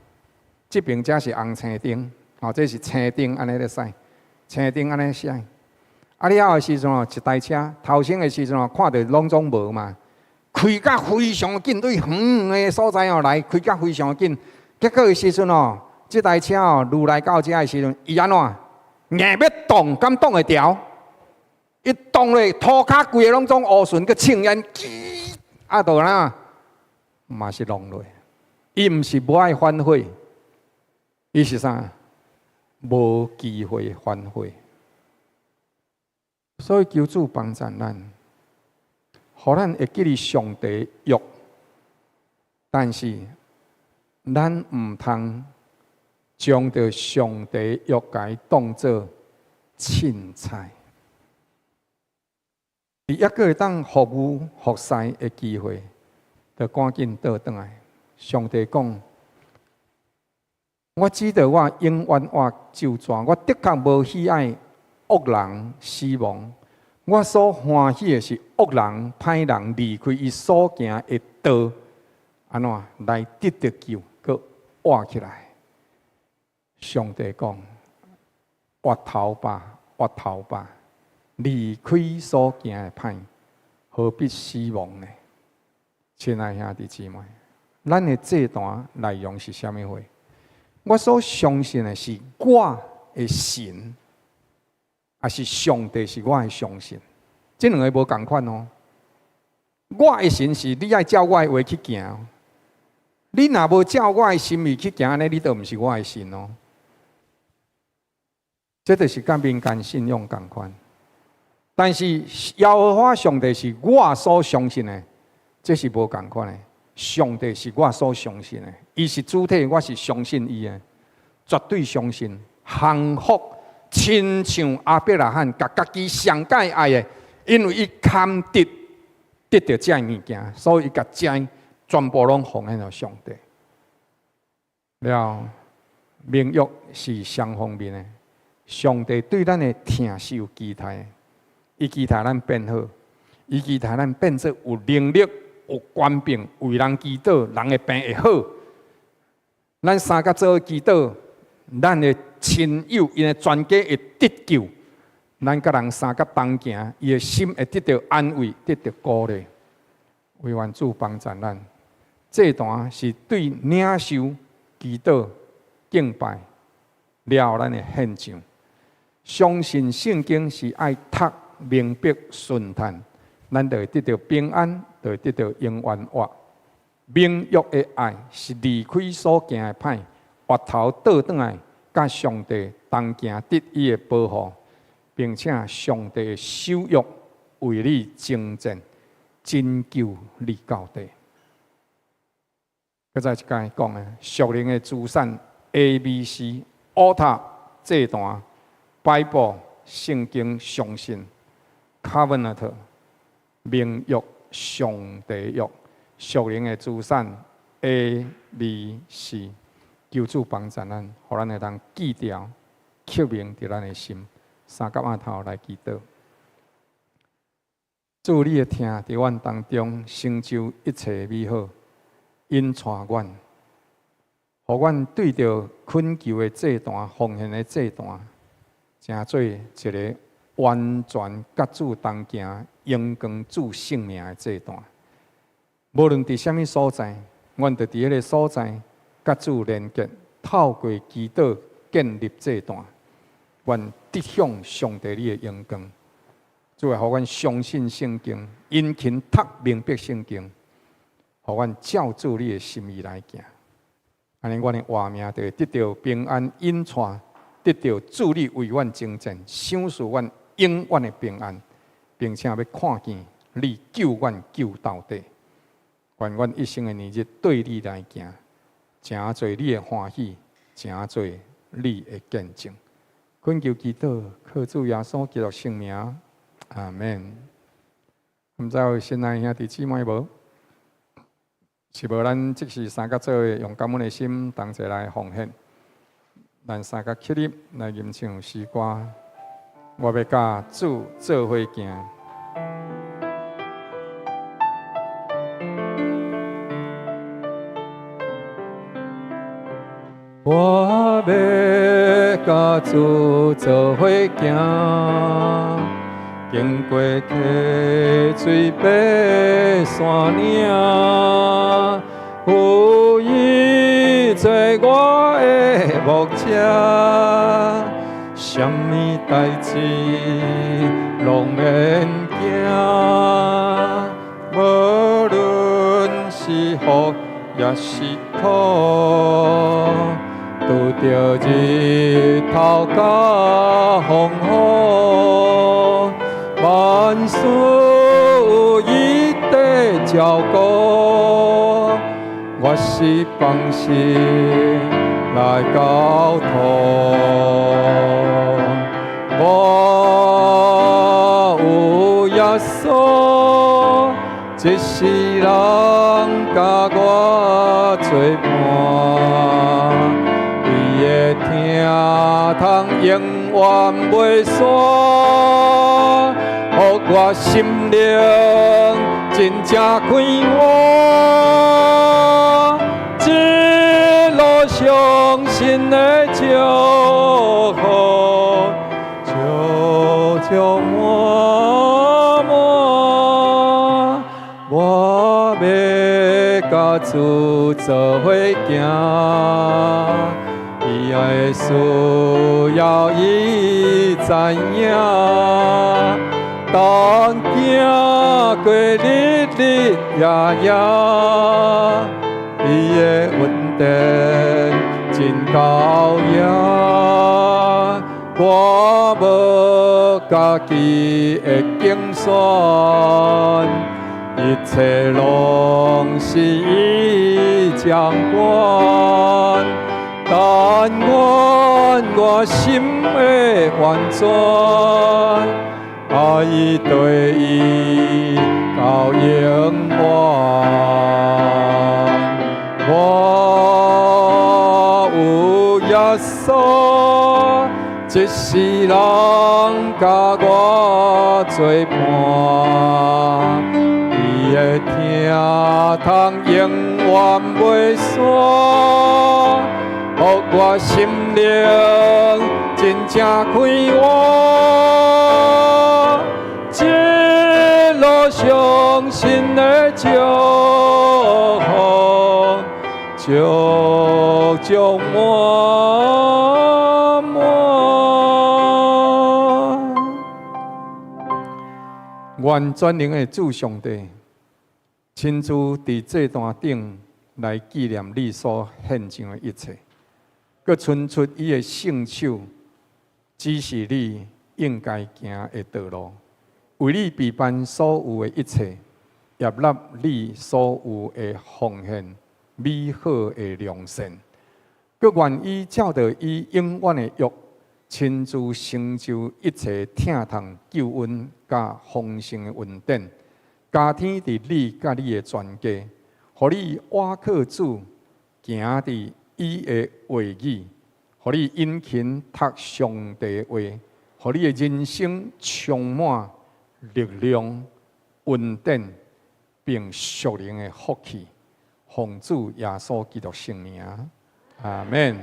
這爿遮是紅青燈，吼，這是青燈按呢咧駛，青燈按呢駛。啊了的時陣吼，一台車頭先的時陣吼，看著攏總無嘛，開甲非常緊，對遠遠的所在吼來，開甲非常緊。結果的時陣吼，這台車吼，愈來到遮的時陣，伊按怎硬欲擋，敢擋會牢？伊擋咧，塗跤規个攏總烏脣，閣衝煙，啊，就哪嘛是弄落。伊毋是無愛反悔，伊是啥？無機會反悔。所以求主幫助咱，予咱會記得上帝約，但是咱毋通將著上帝約共伊當做凊彩。佇猶閣會當服務服侍的機會，就趕緊倒轉來。上帝講：我知道我永遠活咒詛，我的確無喜愛惡人死亡。我所歡喜的是惡人歹人離開伊所行的道，按怎來得著救，閣活起來。上帝講：回頭吧，回頭吧，離開所行的歹，何必死亡呢？親愛兄弟姊妹，咱的祭壇內容是啥物貨？我所相信的是我的神，抑是上帝是我的相信？這兩个無仝款哦。我的神是你愛照我的話去行，你若無照我的心意去行，按呢你就毋是我的神哦。這就是佮民間信仰仝款。但是耶和華上帝是我所相信的，這是無仝款的。上帝是我所相信的，伊是主體，我是相信伊的，絕對相信。降服，親像亞伯拉罕共家己上蓋愛的，因為伊堪得得著這物件，所以伊共這全部攏奉獻予上帝。了，盟約是雙方面的，上帝對咱的疼是有期待的，伊期待咱變好，伊期待咱變做有能力、有權柄，為人祈禱，人的病會好。咱三佮做伙祈禱，咱的親友𪜶的全家會得救。咱佮人相佮同行，伊的心會得著安慰，得著鼓勵。惟願主幫助咱。祭壇是對領受祈禱、敬拜了咱的獻上。相信聖經是愛讀明白順嘆，咱就會得著平安，就會得著永遠活。盟約的愛是離開所行的歹，回頭倒轉來，佮上帝同行得伊的保護，並且上帝的守約為你征戰，拯救你到底。閣再一擺講的，屬靈的資產 A、B、C，Altar 祭壇，Bible 聖經相信，Covenant 盟約上帝約，屬靈的資產 A、B、C，求主幫助咱，予咱會當記牢、刻銘佇咱的心，三佮囥頭來祈禱。主你的疼佇阮當中成就一切美好，引帶阮，予阮對著懇求的祭壇、奉獻的祭壇，成做一个完全佮主同行、榮光主聖名的祭壇。無論佇啥物所在，阮就佇彼个所在佮主連結，透過祈禱建立祭壇，願得享上帝你的榮光。主啊，予阮相信聖經，殷勤讀明白聖經，予阮照主你的心意來行。按呢，阮的活命就會得著平安引帶，得著主你為阮征戰，賞賜阮永遠的平安，並且欲看見你救阮救到底。願阮一生的年日綴你來行，成做你的歡喜，成做你的見證。懇求祈禱，靠主耶穌基督聖名，阿們。毋知有新來兄弟姊妹無？是無咱即時三甲做伙，用感恩的心同齊來奉獻。咱三甲起立來吟唱詩歌。我欲佮主做伙行。我欲佮主做伙行，經過溪水爬山嶺，有伊做我的牧者，啥物代誌攏免驚，無論是福抑是苦。拄著日頭佮風雨，萬事有伊在照顧，我是放心來交託。我有耶穌，一世人佮我做伴。伊的疼痛永遠袂散，予我心靈真正快活。一路上神的祝福，足足滿滿。我欲佮主做伙行。伊的需要伊知影，當行過日日夜夜，伊的恩典真夠贏，我無家己的競選，一切攏是伊掌管。但願我心會完全，愛對伊到永遠。我有耶穌，一世人佮我做伴，伊的疼痛永遠袂散。予我心靈真正快活，一路上神的祝福，足足滿滿。願全能的主上帝，親自佇祭壇頂來紀念你所獻上的一切。閣伸出伊的聖手，指示你應該行的道路，為你備辦所有的一切，悅納你所有的奉獻，美好的良善。閣願意照著伊永遠的約，親自成就一切疼痛、救恩佮豐盛的恩典，加添佇你佮你的全家，予你倚靠主，行佇伊的話語，予你殷勤讀上帝的話，予你的人生充滿力量、恩典，並屬靈的福氣。奉主耶穌基督聖名，阿們。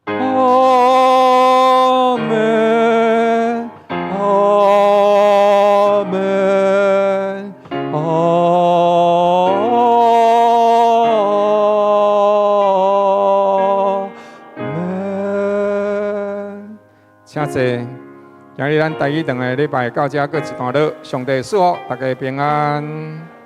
阿們，阿們，阿們。請坐，今日咱台語兩个禮拜到遮閣一段落，上帝賜福，大家平安。